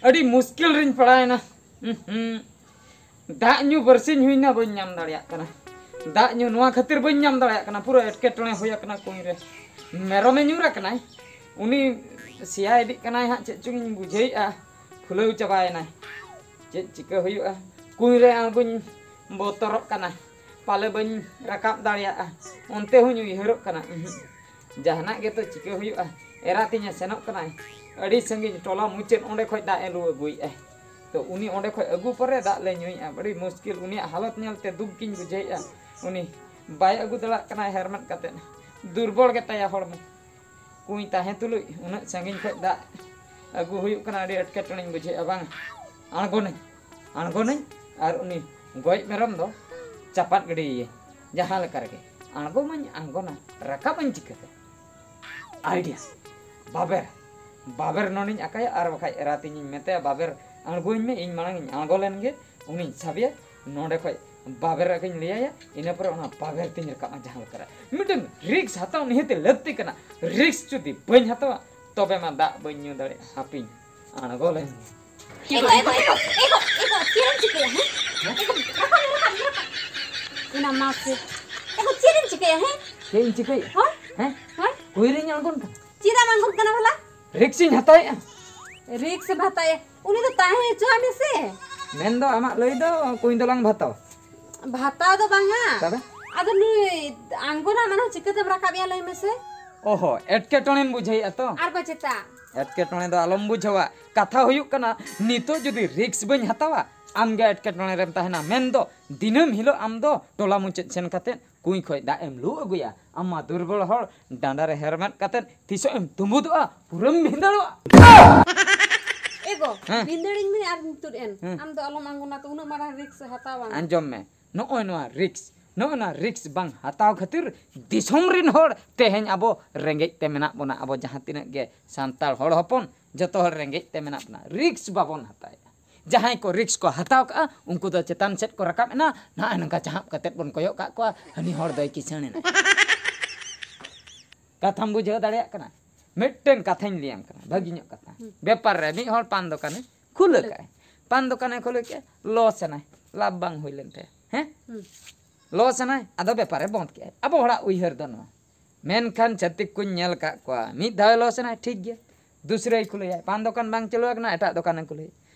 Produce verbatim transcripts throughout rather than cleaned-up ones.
ᱟᱹᱰᱤ ᱢᱩᱥᱠᱤᱞ ᱨᱤᱧ ᱯᱟᱲᱟᱣᱮᱱᱟ᱾ ᱦᱩᱸ, ᱦᱩᱸ᱾ ᱫᱟᱜ ᱧᱩ ᱵᱟᱨᱥᱤᱧ ᱦᱩᱭᱱᱟ, ᱵᱟᱹᱧ ᱧᱟᱢ ᱫᱟᱲᱮᱭᱟᱜ ᱠᱟᱱᱟ᱾ ᱫᱟᱜ ᱧᱩ ᱱᱚᱣᱟ ᱠᱷᱟᱹᱛᱤᱨ ᱵᱟᱹᱧ ᱧᱟᱢ ᱫᱟᱲᱮᱭᱟᱜ ᱠᱟᱱᱟ, ᱯᱩᱨᱟᱹ ᱮᱴᱠᱮᱴᱚᱬᱮ ᱦᱩᱭ ᱟᱠᱟᱱᱟ ᱠᱩᱧ ᱨᱮ᱾ ᱢᱮᱨᱚᱢᱮ ᱧᱩᱨ ᱟᱠᱟᱱᱟᱭ, ᱩᱱᱤ ᱥᱮᱭᱟ ᱤᱫᱤᱜ ᱠᱟᱱᱟᱭ ᱦᱟᱸᱜ, ᱪᱮᱫ ᱪᱚᱝ ᱤᱧ ᱵᱩᱡᱷᱟᱹᱣᱮᱫᱼᱟ, ᱯᱷᱩᱞᱟᱹᱣ ᱪᱟᱵᱟᱭᱮᱱᱟᱭ᱾ ᱪᱮᱫ ᱪᱤᱠᱟᱹ ᱦᱩᱭᱩᱜᱼᱟ? ᱠᱩᱧ ᱨᱮ ᱟᱬᱜᱚᱧ ᱵᱚᱛᱚᱨᱚᱜ ᱠᱟᱱᱟ, ᱯᱟᱞᱮ ᱵᱟᱹᱧ ᱨᱟᱠᱟᱵ ᱫᱟᱲᱮᱭᱟᱜᱼᱟ, ᱚᱱᱛᱮ ᱦᱚᱸᱧ ᱩᱭᱦᱟᱹᱨᱚᱜ ᱠᱟᱱᱟ᱾ ᱩᱸᱦᱩᱸ᱾ ᱡᱟᱦᱟᱱᱟᱜ ᱜᱮᱛᱚ ᱪᱤᱠᱟᱹ ᱦᱩᱭᱩᱜᱼᱟ᱾ ᱮᱨᱟ ᱛᱤᱧᱮ ᱥᱮᱱᱚᱜ ᱠᱟᱱᱟᱭ ᱟᱹᱰᱤ ᱥᱟᱺᱜᱤᱧ, ᱴᱚᱞᱟ ᱢᱩᱪᱟᱹᱫ, ᱚᱸᱰᱮ ᱠᱷᱚᱡ ᱫᱟᱜ ᱮ ᱞᱩ ᱟᱹᱜᱩᱭᱮᱫᱼᱟᱭ᱾ ᱛᱚ ᱩᱱᱤ ᱚᱸᱰᱮ ᱠᱷᱚᱡ ᱟᱹᱜᱩ ᱯᱚᱨᱮ ᱫᱟᱜ ᱞᱮ ᱧᱩᱭᱮᱫᱼᱟ᱾ ᱟᱹᱰᱤ ᱢᱩᱥᱠᱤᱞ, ᱩᱱᱤᱭᱟᱜ ᱦᱟᱞᱚᱛ ᱧᱮᱞᱛᱮ ᱫᱩᱠ ᱜᱤᱧ ᱵᱩᱡᱷᱟᱹᱣᱮᱫᱼᱟ᱾ ᱩᱱᱤ ᱵᱟᱭ ᱟᱹᱜᱩ ᱫᱟᱲᱮᱭᱟᱜ ᱠᱟᱱᱟᱭ ᱦᱮᱨᱢᱮᱫ ᱠᱟᱛᱮᱫ, ᱫᱩᱨᱵᱚᱞ ᱜᱮᱛᱟᱭᱟ ᱦᱚᱲᱢᱚ᱾ ᱠᱩᱸᱧ ᱛᱟᱦᱮᱸ ᱛᱩᱞᱩᱡ ᱩᱱᱟᱹᱜ ᱥᱟᱺᱜᱤᱧ ᱠᱷᱚᱡ ᱫᱟᱜ ᱟᱹᱜᱩ ᱦᱩᱭᱩᱜ ᱠᱟᱱᱟ, ᱟᱹᱰᱤ ᱮᱴᱠᱮᱴᱚᱬᱮᱧ ᱵᱩᱡᱷᱟᱹᱣᱮᱫᱼᱟ᱾ ᱵᱟᱝ, ᱟᱬᱜᱚᱱᱟᱹᱧ, ᱟᱬᱜᱚᱱᱟᱹᱧ ᱟᱨ ᱩᱱᱤ ᱜᱚᱡ ᱢᱮᱨᱚᱢ ᱫᱚ ᱪᱟᱯᱟᱫ ᱜᱤᱰᱤᱭᱮᱭᱟᱹᱧ ᱡᱟᱦᱟᱸ ᱞᱮᱠᱟ ᱨᱮᱜᱮ᱾ ᱟᱬᱜᱚ ᱢᱟᱧ ᱟᱬᱜᱚᱱᱟ, ᱨᱟᱠᱟᱵᱟᱹᱧ ᱪᱤᱠᱟᱹᱛᱮ? ᱟᱭᱰᱤᱭᱟ, ᱵᱟᱵᱮᱨ, ᱵᱟᱵᱮᱨ ᱱᱚᱱᱤᱧ ᱟᱠᱟᱭᱟ, ᱟᱨ ᱵᱟᱠᱷᱟᱡ ᱮᱨᱟ ᱛᱤᱧᱤᱧ ᱢᱮᱛᱟᱭᱟ, "ᱵᱟᱵᱮᱨ ᱟᱬᱜᱚᱧ ᱢᱮ, ᱤᱧ ᱢᱟᱲᱟᱝ ᱤᱧ ᱟᱬᱜᱚ ᱞᱮᱱ ᱜᱮ, ᱩᱱᱤᱧ ᱥᱟᱵᱮᱭᱟ, ᱱᱚᱸᱰᱮ ᱠᱷᱚᱡ ᱵᱟᱵᱮᱨ ᱟᱹᱜᱩᱧ ᱞᱟᱹᱭᱟᱭᱟ, ᱤᱱᱟᱹ ᱯᱚᱨᱮ ᱚᱱᱟ ᱵᱟᱵᱮᱨ ᱛᱤᱧ ᱨᱟᱠᱟᱵᱼᱟ ᱡᱟᱦᱟᱸ ᱞᱮᱠᱟ ᱨᱮ᱾" ᱢᱤᱫᱴᱟᱝ ᱨᱤᱠᱥ ᱦᱟᱛᱟᱣ ᱱᱤᱦᱟᱹᱛ ᱞᱟᱹᱠᱛᱤ ᱠᱟᱱᱟ᱾ ᱨᱤᱠᱥ ᱡᱩᱫᱤ ᱵᱟᱹᱧ ᱦᱟᱛᱟᱣᱟ, ᱛᱚᱵᱮ ᱢᱟ ᱫᱟᱜ ᱵᱟᱹᱧ ᱧᱩ ᱫᱟᱲᱮᱭᱟᱜᱼᱟ᱾ ᱦᱟᱯᱤᱧ ᱟᱬᱜᱚ ᱞᱮᱱ ᱜᱮ᱾ ᱮᱜᱳ, ᱮᱜᱳ, ᱮᱜᱳ, ᱮᱜᱳ, ᱮᱜᱳ, ᱪᱮᱫ ᱮᱢ ᱪᱤᱠᱟᱹᱭᱟ, ᱦᱮᱸ? ᱮᱜᱳ, ᱨᱟᱠᱟᱵ ᱢᱮ, ᱨᱟᱠᱟᱵ ᱢᱮ, ᱨᱟᱠᱟᱵ᱾ ᱮᱱᱟ ᱢᱟ ᱥᱮ᱾ ᱮᱜᱳ, ᱪᱮᱫ ᱮᱢ ᱪᱤᱠᱟᱹᱭᱟ, ᱦᱮᱸ? ᱪᱮᱫ ᱤᱧ ᱪᱤᱠᱟᱹᱭᱟ? ᱦᱳᱭ? ᱦᱮᱸ? ᱦᱳᱭ? ᱠᱩᱸᱧ ᱨᱤᱧ ᱟᱬᱜᱚᱱ ᱠᱟᱱᱟ᱾ ᱪᱮᱫᱟᱜ ᱮᱢ ᱟᱬᱜᱚᱱ ᱠᱟᱱᱟ ᱵᱷᱟᱞᱟ? ᱨᱤᱠᱥ ᱤᱧ ᱦᱟᱛᱟᱣᱮᱫᱼᱟ᱾ ᱨᱤᱠᱥ ᱮᱢ ᱦᱟᱛᱟᱣᱮᱫᱼᱟ? ᱩᱱᱤ ᱫᱚ ᱛᱟᱦᱮᱸ ᱦᱚᱪᱚᱣᱟᱭ ᱢᱮ ᱥᱮ᱾ ᱢᱮᱱᱫᱚ ᱟᱢᱟᱜ ᱞᱟᱹᱭ ᱫᱚ ᱠᱩᱸᱧ ᱫᱚᱞᱟᱝ ᱵᱷᱟᱛᱟᱣᱟ᱾ ᱵᱷᱟᱛᱟᱣ ᱫᱚ ᱵᱟᱝᱟ᱾ ᱛᱚᱵᱮ? ᱟᱫᱚ ᱱᱩᱭ ᱟᱬᱜᱚᱱᱟ ᱢᱟᱱᱮ ᱪᱤᱠᱟᱹᱛᱮᱢ ᱨᱟᱠᱟᱵ ᱮᱭᱟ ᱞᱟᱹᱭ ᱢᱮᱥᱮ? ᱚᱦᱚ, ᱮᱴᱠᱮᱴᱚᱬᱮᱢ ᱵᱩᱡᱷᱟᱹᱣᱮᱫᱼᱟ ᱛᱚ? ᱟᱨ ᱵᱟᱝ ᱪᱮᱛᱟ? ᱮᱴᱠᱮᱴᱚᱬᱮ ᱫᱚ ᱟᱞᱚᱢ ᱵᱩᱡᱷᱟᱹᱣᱟ᱾ ᱠᱟᱛᱷᱟ ᱦᱩᱭᱩᱜ ᱠᱟᱱᱟ, ᱱᱤᱛᱚᱜ ᱡᱩᱫᱤ ᱨᱤᱠᱥ ᱵᱟᱹᱧ ᱦᱟᱛᱟᱣᱟ, ᱟᱢᱜᱮ ᱮᱴᱠᱮᱴᱚᱬᱮ ᱨᱮᱢ ᱛᱟᱦᱮᱱᱟ᱾ ᱢᱮᱱᱫᱚ ᱫᱤᱱᱟᱹᱢ ᱦᱤᱞᱳᱜ ᱟᱢ ᱫᱚ ᱴᱚᱞᱟ ᱢᱩᱪᱟᱹᱫ ᱥᱮᱱ ᱠᱟᱛᱮᱫ ᱠᱩᱸᱧ ᱠᱷᱚᱡ ᱫᱟᱜ ᱮᱢ ᱞᱩ ᱟᱹᱜᱩᱭᱟ᱾ ᱟᱢ ᱢᱟ ᱫᱩᱨᱵᱚᱞ ᱦᱚᱲ, ᱰᱟᱸᱰᱟ ᱨᱮ ᱦᱮᱨᱢᱮᱫ ᱠᱟᱛᱮᱫ ᱛᱤᱥᱚᱜ ᱮᱢ ᱛᱩᱸᱵᱩᱫᱚᱜᱼᱟ, ᱯᱩᱨᱟᱹᱢ ᱵᱷᱤᱸᱫᱟᱹᱲᱚᱜᱼᱟ᱾ ᱮ ᱜᱚ, ᱦᱮᱸ᱾ ᱵᱷᱤᱸᱫᱟᱹᱲᱤᱧ ᱢᱮ ᱟᱨ ᱧᱩᱛᱩᱨ ᱮᱱ᱾ ᱦᱮᱸ᱾ ᱟᱢ ᱫᱚ ᱟᱞᱚᱢ ᱟᱬᱜᱚᱱᱟ ᱛᱚ, ᱩᱱᱟᱹᱜ ᱢᱟᱨᱟᱝ ᱨᱤᱠᱥ ᱦᱟᱛᱟᱣ ᱵᱟᱝ᱾ ᱟᱸᱡᱚᱢ ᱢᱮ, ᱱᱚᱜᱼᱚᱭ ᱱᱚᱣᱟ ᱨᱤᱠᱥ, ᱱᱚᱜᱼᱚᱭ ᱱᱚᱣᱟ ᱨᱤᱠᱥ ᱵᱟᱝ ᱦᱟᱛᱟᱣ ᱠᱷᱟᱹᱛᱤᱨ ᱫᱤᱥᱚᱢ ᱨᱤᱱ ᱦᱚᱲ ᱛᱮᱦᱮᱧ ᱟᱵᱚ ᱨᱮᱸᱜᱮᱡ ᱛᱮ ᱢᱮᱱᱟᱜ ᱵᱚᱱᱟ᱾ ᱟᱵᱚ ᱡᱟᱦᱟᱸ ᱛᱤᱱᱟᱹᱜ ᱜᱮ ᱥᱟᱱᱛᱟᱲ ᱦᱚᱲ ᱦᱚᱯᱚᱱ, ᱡᱚᱛᱚ ᱦᱚᱲ ᱨᱮᱸᱜᱮᱡ ᱛᱮ ᱢᱮᱱᱟᱜ ᱵᱚᱱᱟ, ᱨᱤᱠᱥ ᱵᱟᱵᱚᱱ ᱦᱟᱛᱟᱣᱮᱫᱼᱟ᱾ ᱡᱟᱦᱟᱸᱭ ᱠᱚ ᱨᱤᱠᱥ ᱠᱚ ᱦᱟᱛᱟᱣ ᱠᱟᱜᱼᱟ, ᱩᱱᱠᱩ ᱫᱚ ᱪᱮᱛᱟᱱ ᱥᱮᱫ ᱠᱚ ᱨᱟᱠᱟᱵ ᱮᱱᱟ᱾ ᱱᱚᱜᱼᱚᱭ ᱱᱚᱝᱠᱟ ᱪᱟᱦᱟᱵ ᱠᱟᱛᱮᱫ ᱵᱚᱱ ᱠᱚᱭᱚᱜ ᱠᱟᱜ ᱠᱚᱣᱟ, ᱦᱟᱹᱱᱤ ᱦᱚᱲ ᱫᱚᱭ ᱠᱤᱥᱟᱹᱬ ᱮᱱᱟ᱾ ᱠᱟᱛᱷᱟᱢ ᱵᱩᱡᱷᱟᱹᱣ ᱫᱟᱲᱮᱭᱟᱜ ᱠᱟᱱᱟ? ᱢᱤᱫᱴᱟᱝ ᱠᱟᱛᱷᱟᱧ ᱞᱟᱹᱭᱟᱢ ᱠᱟᱱᱟ, ᱵᱷᱟᱹᱜᱤ ᱧᱚᱜ ᱠᱟᱛᱷᱟ᱾ ᱵᱮᱯᱟᱨ ᱨᱮ ᱢᱤᱫ ᱦᱚᱲ ᱯᱟᱱ ᱫᱚᱠᱟᱱᱮ ᱠᱷᱩᱞᱟᱹ ᱠᱟᱜᱼᱟᱭ᱾ ᱯᱟᱱ ᱫᱚᱠᱟᱱᱮ ᱠᱷᱩᱞᱟᱹ ᱠᱮᱜᱼᱟ, ᱞᱚᱥ ᱮᱱᱟᱭ, ᱞᱟᱵᱷ ᱵᱟᱝ ᱦᱩᱭ ᱞᱮᱱ ᱛᱟᱭᱟ᱾ ᱦᱮᱸ? ᱞᱚᱥ ᱮᱱᱟᱭ, ᱟᱫᱚ ᱵᱮᱯᱟᱨᱮ ᱵᱚᱱᱫ ᱠᱮᱜᱼᱟᱭ᱾ ᱟᱵᱚ ᱦᱚᱲᱟᱜ ᱩᱭᱦᱟᱹᱨ ᱫᱚ ᱱᱚᱣᱟ᱾ ᱢᱮᱱᱠᱷᱟᱱ ᱪᱷᱟᱹᱛᱤᱠ ᱠᱚᱧ ᱧᱮᱞ ᱟᱠᱟᱫ ᱠᱚᱣᱟ, ᱢᱤᱫ ᱫᱷᱟᱣᱮ ᱞᱚᱥ ᱮᱱᱟᱭ, ᱴᱷᱤᱠ ᱜᱮᱭᱟ, ᱫᱩᱥᱨᱟᱭ ᱠᱷᱩᱞᱟᱹᱭᱟᱭ᱾ ᱯᱟᱱ ᱫᱚᱠᱟᱱ ᱵᱟᱝ ᱪᱟᱹᱞᱩ ᱟᱠᱟᱱᱟ, ᱮᱴᱟᱜ ᱫᱚᱠᱟᱱᱮ ᱠᱷᱩᱞᱟᱹᱭᱟ᱾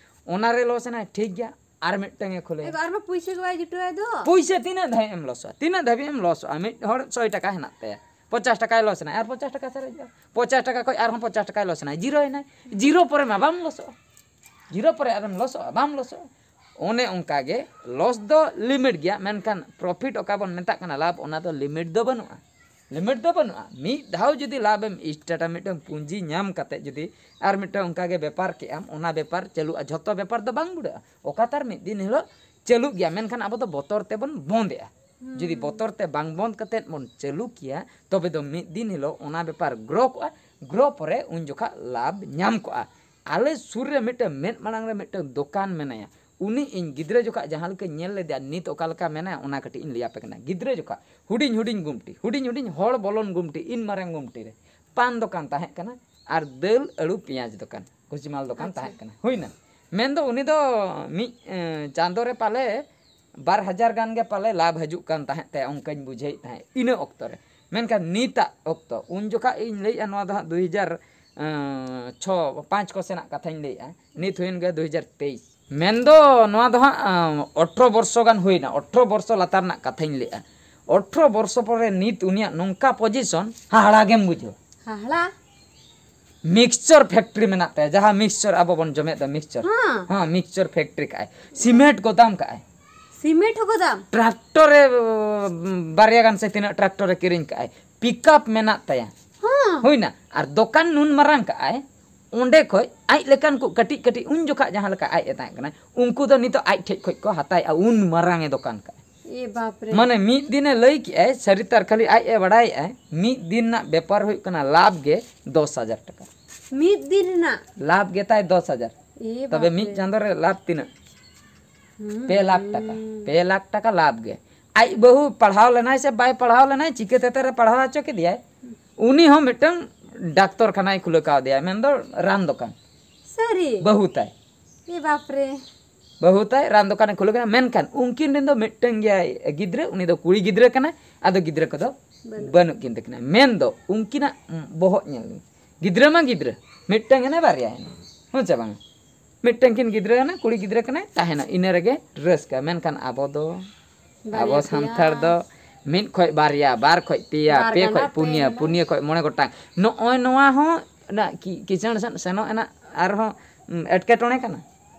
ᱚᱱᱟᱨᱮ ᱞᱚᱥ ᱮᱱᱟᱭ, ᱴᱷᱤᱠ ᱜᱮᱭᱟ, ᱟᱨ ᱢᱤᱫᱴᱟᱝ ᱮ ᱠᱷᱩᱞᱟᱹᱭᱟ᱾ ᱮ, ᱟᱨ ᱢᱟ ᱯᱩᱭᱥᱟᱹ ᱜᱮ ᱵᱟᱭ ᱡᱩᱴᱟᱹᱣᱟᱭ ᱫᱚ᱾ ᱯᱩᱭᱥᱟᱹ ᱛᱤᱱᱟᱹᱜ ᱫᱷᱟᱹᱵᱤᱡ ᱮᱢ ᱞᱚᱥᱚᱜᱼᱟ? ᱛᱤᱱᱟᱹᱜ ᱫᱷᱟᱹᱵᱤᱡ ᱮᱢ ᱞᱚᱥᱚᱜᱼᱟ? ᱢᱤᱫ ᱦᱚᱲ ᱥᱚᱭ ᱴᱟᱠᱟ ᱦᱮᱱᱟᱜ ᱛᱟᱭᱟ, ᱯᱚᱧᱪᱟᱥ ᱴᱟᱠᱟᱭ ᱞᱚᱥ ᱮᱱᱟ, ᱟᱨ ᱯᱚᱧᱪᱟᱥ ᱴᱟᱠᱟ ᱥᱟᱨᱮᱡᱚᱜᱼᱟ, ᱯᱚᱧᱪᱟᱥ ᱴᱟᱠᱟ ᱠᱷᱚᱡ ᱟᱨᱦᱚᱸ ᱯᱚᱧᱪᱟᱥ ᱴᱟᱠᱟᱭ ᱞᱚᱥ ᱮᱱᱟ, ᱡᱤᱨᱳ ᱮᱱᱟᱭ᱾ ᱡᱤᱨᱳ ᱯᱚᱨᱮ ᱢᱟ ᱵᱟᱢ ᱞᱚᱥᱚᱜᱼᱟ, ᱡᱤᱨᱳ ᱯᱚᱨᱮ ᱟᱫᱚᱢ ᱞᱚᱥᱚᱜᱼᱟ? ᱵᱟᱢ ᱞᱚᱥᱚᱜᱼᱟ᱾ ᱚᱱᱮ ᱚᱱᱠᱟ ᱜᱮ ᱞᱚᱥ ᱫᱚ ᱞᱤᱢᱤᱴ ᱜᱮᱭᱟ, ᱢᱮᱱᱠᱷᱟᱱ ᱯᱨᱚᱯᱷᱤᱴ ᱚᱠᱟ ᱵᱚᱱ ᱢᱮᱛᱟᱜ ᱠᱟᱱᱟ ᱞᱟᱵᱷ, ᱚᱱᱟ ᱫᱚ ᱞᱤᱢᱤᱴ ᱫᱚ ᱵᱟᱹᱱᱩᱜᱼᱟ᱾ ᱞᱤᱢᱤᱴ ᱫᱚ ᱵᱟᱹᱱᱩᱜᱼᱟ᱾ ᱢᱤᱫ ᱫᱷᱟᱣ ᱡᱩᱫᱤ ᱞᱟᱵᱷ ᱮᱢ ᱥᱴᱟᱨᱴᱟ, ᱢᱤᱫᱴᱟᱝ ᱯᱩᱸᱡᱤ ᱧᱟᱢ ᱠᱟᱛᱮ ᱡᱩᱫᱤ ᱟᱨ ᱢᱤᱫᱴᱟᱝ ᱚᱱᱠᱟ ᱜᱮ ᱵᱮᱯᱟᱨ ᱠᱮᱜ ᱟᱢ, ᱚᱱᱟ ᱵᱮᱯᱟᱨ ᱪᱟᱹᱞᱩᱜᱼᱟ᱾ ᱡᱷᱚᱛᱚ ᱵᱮᱯᱟᱨ ᱫᱚ ᱵᱟᱝ ᱵᱩᱲᱟᱹᱜᱼᱟ, ᱚᱠᱟᱛᱟᱨ ᱢᱤᱫ ᱫᱤᱱ ᱦᱤᱞᱳᱜ ᱪᱟᱹᱞᱩᱜ ᱜᱮᱭᱟ, ᱢᱮᱱᱠᱷᱟᱱ ᱟᱵᱚ ᱫᱚ ᱵᱚᱛᱚᱨ ᱛᱮᱵᱚᱱ ᱵᱚᱱᱫ ᱮᱜᱼᱟ᱾ ᱡᱩᱫᱤ ᱵᱚᱛᱚᱨ ᱛᱮ ᱵᱟᱝ ᱵᱚᱱᱫ ᱠᱟᱛᱮᱫ ᱵᱚᱱ ᱪᱟᱹᱞᱩ ᱠᱮᱭᱟ, ᱛᱚᱵᱮ ᱫᱚ ᱢᱤᱫ ᱫᱤᱱ ᱦᱤᱞᱳᱜ ᱚᱱᱟ ᱵᱮᱯᱟᱨ ᱜᱨᱳ ᱠᱚᱜᱼᱟ᱾ ᱜᱨᱳ ᱯᱚᱨᱮ ᱩᱱ ᱡᱚᱠᱷᱟ ᱞᱟᱵᱷ ᱧᱟᱢ ᱠᱚᱜᱼᱟ᱾ ᱟᱞᱮ ᱥᱩᱨ ᱨᱮ ᱢᱤᱫᱴᱟᱝ ᱢᱮᱫ ᱢᱟᱲᱟᱝ ᱨᱮ ᱢᱤᱫᱴᱟᱝ ᱫᱚᱠᱟᱱ ᱢᱮᱱᱟᱭᱟ, ᱩᱱᱤ ᱤᱧ ᱜᱤᱫᱽᱨᱟᱹ ᱡᱚᱠᱷᱟ ᱡᱟᱦᱟᱸ ᱞᱮᱠᱟᱧ ᱧᱮᱞ ᱞᱮᱫᱮᱭᱟ, ᱱᱤᱛ ᱚᱠᱟ ᱞᱮᱠᱟ ᱢᱮᱱᱟᱭᱟ, ᱚᱱᱟ ᱠᱟᱹᱴᱤᱡ ᱤᱧ ᱞᱟᱹᱭ ᱟᱯᱮ ᱠᱟᱱᱟ᱾ ᱜᱤᱫᱽᱨᱟᱹ ᱡᱚᱠᱷᱟ ᱦᱩᱰᱤᱧ ᱦᱩᱰᱤᱧ ᱜᱩᱢᱴᱤ, ᱦᱩᱰᱤᱧ ᱦᱩᱰᱤᱧ ᱦᱚᱲ ᱵᱚᱞᱚᱱ ᱜᱩᱢᱴᱤ, ᱤᱱ ᱢᱟᱨᱟᱝ ᱜᱩᱢᱴᱤ ᱨᱮ ᱯᱟᱱ ᱫᱚᱠᱟᱱ ᱛᱟᱦᱮᱸ ᱠᱟᱱᱟ ᱟᱨ ᱫᱟᱹᱞ, ᱟᱹᱲᱩ, ᱯᱮᱸᱭᱟᱡᱽ ᱫᱚᱠᱟᱱ, ᱠᱩᱪᱤᱢᱟᱞ ᱫᱚᱠᱟᱱ ᱟᱪᱪᱷᱟ᱾ ᱛᱟᱦᱮᱸ ᱠᱟᱱᱟ᱾ ᱦᱩᱭᱱᱟ᱾ ᱢᱮᱱᱫᱚ ᱩᱱᱤ ᱫᱚ ᱢᱤᱫ, ᱮ, ᱪᱟᱸᱫᱳ ᱨᱮ ᱯᱟᱞᱮ ᱵᱟᱨ ᱦᱟᱡᱟᱨ ᱜᱟᱱ ᱜᱮ ᱯᱟᱞᱮ ᱞᱟᱵᱷ ᱦᱤᱡᱩᱜ ᱠᱟᱱ ᱛᱟᱦᱮᱸᱫ ᱛᱟᱭᱟ, ᱚᱱᱠᱟᱧ ᱵᱩᱡᱷᱟᱹᱣᱮᱫ ᱛᱟᱦᱮᱸᱫ ᱤᱱᱟᱹ ᱚᱠᱛᱚ ᱨᱮ᱾ ᱢᱮᱱᱠᱷᱟᱱ ᱱᱤᱛᱟᱜ ᱚᱠᱛᱚ, ᱩᱱ ᱡᱚᱠᱷᱟ ᱤᱧ ᱞᱟᱹᱭᱮᱫᱼᱟ, ᱱᱚᱣᱟ ᱫᱚ ᱦᱟᱸᱜ ᱫᱩᱭ ᱦᱟᱡᱟᱨ ᱪᱷᱚ ᱯᱟᱸᱪ ᱠᱚ ᱥᱮᱱᱟᱜ ᱠᱟᱛᱷᱟᱧ ᱞᱟᱹᱭᱮᱫᱼᱟ, ᱱᱤᱛ ᱦᱩᱭᱮᱱ ᱜᱮᱭᱟ ᱫᱩᱭ ᱦᱟᱡᱟᱨ ᱛᱮᱭᱤᱥ᱾ ᱢᱮᱱᱫᱚ ᱱᱚᱣᱟ ᱫᱚ ᱦᱟᱸᱜ ᱟᱴᱷᱨᱚ ᱵᱚᱨᱥᱚ ᱜᱟᱱ ᱦᱩᱭᱱᱟ, ᱟᱴᱷᱨᱚ ᱵᱚᱨᱥᱚ ᱞᱟᱛᱟᱨ ᱨᱮᱱᱟᱜ ᱠᱟᱛᱷᱟᱧ ᱞᱟᱹᱭᱮᱫᱼᱟ᱾ ᱟᱴᱷᱨᱚ ᱵᱚᱨᱥᱚ ᱯᱚᱨᱮ ᱱᱤᱛ ᱩᱱᱤᱭᱟᱜ ᱱᱚᱝᱠᱟ ᱯᱚᱡᱤᱥᱚᱱ, ᱦᱟᱦᱟᱲᱟ ᱜᱮᱢ ᱵᱩᱡᱷᱟᱹᱣᱟ᱾ ᱦᱟᱦᱟᱲᱟ? ᱢᱤᱠᱥᱪᱚᱨ ᱯᱷᱮᱠᱴᱨᱤ ᱢᱮᱱᱟᱜ ᱛᱟᱭᱟ, ᱡᱟᱦᱟᱸ ᱢᱤᱠᱥᱪᱚᱨ ᱟᱵᱚ ᱵᱚᱱ ᱡᱚᱢᱮᱫ ᱫᱚ ᱢᱤᱠᱥᱪᱚᱨ᱾ ᱦᱮᱸ᱾ ᱦᱮᱸ, ᱢᱤᱠᱥᱪᱚᱨ ᱯᱷᱮᱠᱴᱨᱤ ᱠᱟᱜᱼᱟᱭ, ᱥᱤᱢᱮᱱᱴ ᱜᱚᱫᱟᱢ ᱠᱟᱜᱼᱟᱭ᱾ ᱥᱤᱢᱮᱱᱴ ᱦᱚᱸ ᱜᱚᱫᱟᱢ? ᱴᱨᱟᱠᱴᱚᱨ ᱨᱮ, ᱵᱟᱨᱭᱟ ᱜᱟᱱ ᱥᱮ ᱛᱤᱱᱟᱹᱜ ᱴᱨᱟᱠᱴᱚᱨ ᱨᱮ ᱠᱤᱨᱤᱧ ᱠᱟᱜᱼᱟᱭ, ᱯᱤᱠᱟᱯ ᱢᱮᱱᱟᱜ ᱛᱟᱭᱟ᱾ ᱦᱮᱸ᱾ ᱦᱩᱭᱱᱟ᱾ ᱟᱨ ᱫᱚᱠᱟᱱ ᱱᱩᱱ ᱢᱟᱨᱟᱝ ᱠᱟᱜᱼᱟᱭ, ᱚᱸᱰᱮ ᱠᱷᱚᱡ ᱟᱡ ᱞᱮᱠᱟᱱ ᱠᱚ ᱠᱟᱹᱴᱤᱡ ᱠᱟᱹᱴᱤᱡ ᱩᱱ ᱡᱚᱠᱷᱟ ᱡᱟᱦᱟᱸ ᱞᱮᱠᱟ ᱟᱡ ᱮ ᱛᱟᱦᱮᱸ ᱠᱟᱱᱟ, ᱩᱱᱠᱩ ᱫᱚ ᱱᱤᱛᱚᱜ ᱟᱡ ᱴᱷᱮᱡ ᱠᱷᱚᱡ ᱠᱚ ᱦᱟᱛᱟᱣᱮᱜᱼᱟ, ᱩᱱ ᱢᱟᱨᱟᱝ ᱮ ᱫᱚᱠᱟᱱ ᱠᱟᱜᱼᱟ᱾ ᱮ ᱵᱟᱯ ᱨᱮ᱾ ᱢᱟᱱᱮ ᱢᱤᱫ ᱫᱤᱱᱮ ᱞᱟᱹᱭ ᱠᱮᱜᱼᱟᱭ, ᱥᱟᱹᱨᱤ ᱛᱟᱨ ᱠᱷᱟᱹᱞᱤ ᱟᱡ ᱮ ᱵᱟᱲᱟᱭᱮᱜᱼᱟᱭ, ᱢᱤᱫ ᱫᱤᱱ ᱨᱮᱱᱟᱜ ᱵᱮᱯᱟᱨ ᱦᱩᱭᱩᱜ ᱠᱟᱱᱟ ᱞᱟᱵᱷ ᱜᱮ ᱫᱚᱥ ᱦᱟᱡᱟᱨ ᱴᱟᱠᱟ᱾ ᱢᱤᱫ ᱫᱤᱱ ᱨᱮᱱᱟᱜ? ᱞᱟᱵᱷ ᱜᱮ ᱛᱟᱭ ᱫᱚᱥ ᱦᱟᱡᱟᱨ᱾ ᱮ ᱛᱚᱵᱮ ᱵᱟᱯ ᱢᱤᱫ ᱨᱮ᱾ ᱪᱟᱸᱫᱚ ᱨᱮ ᱞᱟᱵᱷ ᱛᱤᱱᱟᱹᱜ? ᱦᱩᱸ, ᱯᱮ ᱞᱟᱠᱷ ᱴᱟᱠᱟ᱾ ᱦᱩᱸ᱾ ᱯᱮ ᱞᱟᱠᱷ ᱴᱟᱠᱟ ᱞᱟᱵᱷ ᱜᱮ᱾ ᱟᱡ ᱵᱟᱹᱦᱩ ᱯᱟᱲᱦᱟᱣ ᱞᱮᱱᱟᱭ ᱥᱮ ᱵᱟᱭ ᱯᱟᱲᱦᱟᱣ ᱞᱮᱱᱟᱭ, ᱪᱤᱠᱟᱹ ᱛᱮᱛᱮ ᱨᱮ ᱯᱟᱲᱦᱟᱣ ᱦᱚᱪᱚ ᱠᱮᱫᱮᱭᱟᱭ? ᱩᱱᱤ ᱦᱚᱸ ᱢᱤᱫᱴᱟᱝ ᱰᱟᱠᱛᱚᱨ ᱠᱷᱟᱱᱟᱭ ᱠᱷᱩᱞᱟᱹᱣ ᱠᱟᱣᱫᱮᱭᱟ, ᱢᱮᱱᱫᱚ ᱨᱟᱱ ᱫᱚᱠᱟᱱ᱾ ᱥᱟᱹᱨᱤ? ᱵᱟᱹᱦᱩ ᱛᱟᱭ᱾ ᱮ ᱵᱟᱯ ᱨᱮ᱾ ᱵᱟᱹᱦᱩ ᱛᱟᱭ ᱨᱟᱱ ᱫᱚᱠᱟᱱᱮ ᱠᱷᱩᱞᱟᱹᱣ ᱠᱮᱫᱟ, ᱢᱮᱱᱠᱷᱟᱱ ᱩᱱᱠᱤᱱ ᱨᱮᱱ ᱫᱚ ᱢᱤᱫᱴᱟᱝ ᱜᱮᱭᱟᱭ ᱜᱤᱫᱽᱨᱟᱹ, ᱩᱱᱤ ᱫᱚ ᱠᱩᱲᱤ ᱜᱤᱫᱽᱨᱟᱹ ᱠᱟᱱᱟᱭ, ᱟᱫᱚ ᱜᱤᱫᱽᱨᱟᱹ ᱠᱚᱫᱚ ᱵᱟᱹᱱᱩᱜ᱾ ᱵᱟᱹᱱᱩᱜ ᱠᱤᱱ ᱛᱟᱹᱠᱤᱱᱟ᱾ ᱢᱮᱱᱫᱚ ᱩᱱᱠᱤᱱᱟᱜ ᱵᱚᱦᱚᱜ ᱧᱮᱞ ᱢᱮ, ᱜᱤᱫᱽᱨᱟᱹ ᱢᱟ ᱜᱤᱫᱽᱨᱟᱹ, ᱢᱤᱫᱴᱟᱝ ᱮᱱᱟ ᱵᱟᱨᱭᱟ ᱮᱱᱟ, ᱦᱮᱸ ᱥᱮ ᱵᱟᱝ? ᱢᱤᱫᱴᱟᱝ ᱠᱤᱱ ᱜᱤᱫᱽᱨᱟᱹ ᱮᱱᱟ, ᱠᱩᱲᱤ ᱜᱤᱫᱽᱨᱟᱹ ᱠᱟᱱᱟᱭ, ᱛᱟᱦᱮᱱᱟ, ᱤᱱᱟᱹ ᱨᱮᱜᱮ ᱨᱟᱹᱥᱠᱟᱹ᱾ ᱢᱮᱱᱠᱷᱟᱱ ᱟᱵᱚ ᱫᱚ, ᱵᱟᱨᱭᱟ ᱟᱵᱚ ᱯᱮᱭᱟ᱾ ᱥᱟᱱᱛᱟᱲ ᱫᱚ ᱢᱤᱫ ᱠᱷᱚᱡ ᱵᱟᱨᱭᱟ, ᱵᱟᱨ ᱠᱷᱚᱡ ᱯᱮᱭᱟ, ᱵᱟᱨ ᱯᱮ ᱜᱟᱱᱰᱟ ᱠᱷᱚᱡ ᱯᱮ ᱯᱩᱱᱭᱟᱹ, ᱜᱟᱱᱰᱟ᱾ ᱯᱩᱱᱭᱟᱹ ᱠᱷᱚᱡ ᱢᱚᱬᱮ ᱜᱚᱴᱟᱝ᱾ ᱱᱚᱜᱼᱚᱭ ᱱᱚᱣᱟ ᱦᱚᱸ ᱚᱱᱟ ᱠᱤ-, ᱠᱤᱥᱟᱹᱬ ᱥᱮᱫ ᱥᱮᱱᱚᱜ ᱮᱱᱟ, ᱟᱨᱦᱚᱸ, ᱩᱸ, ᱮᱴᱠᱮᱴᱚᱬᱮ ᱠᱟᱱᱟ᱾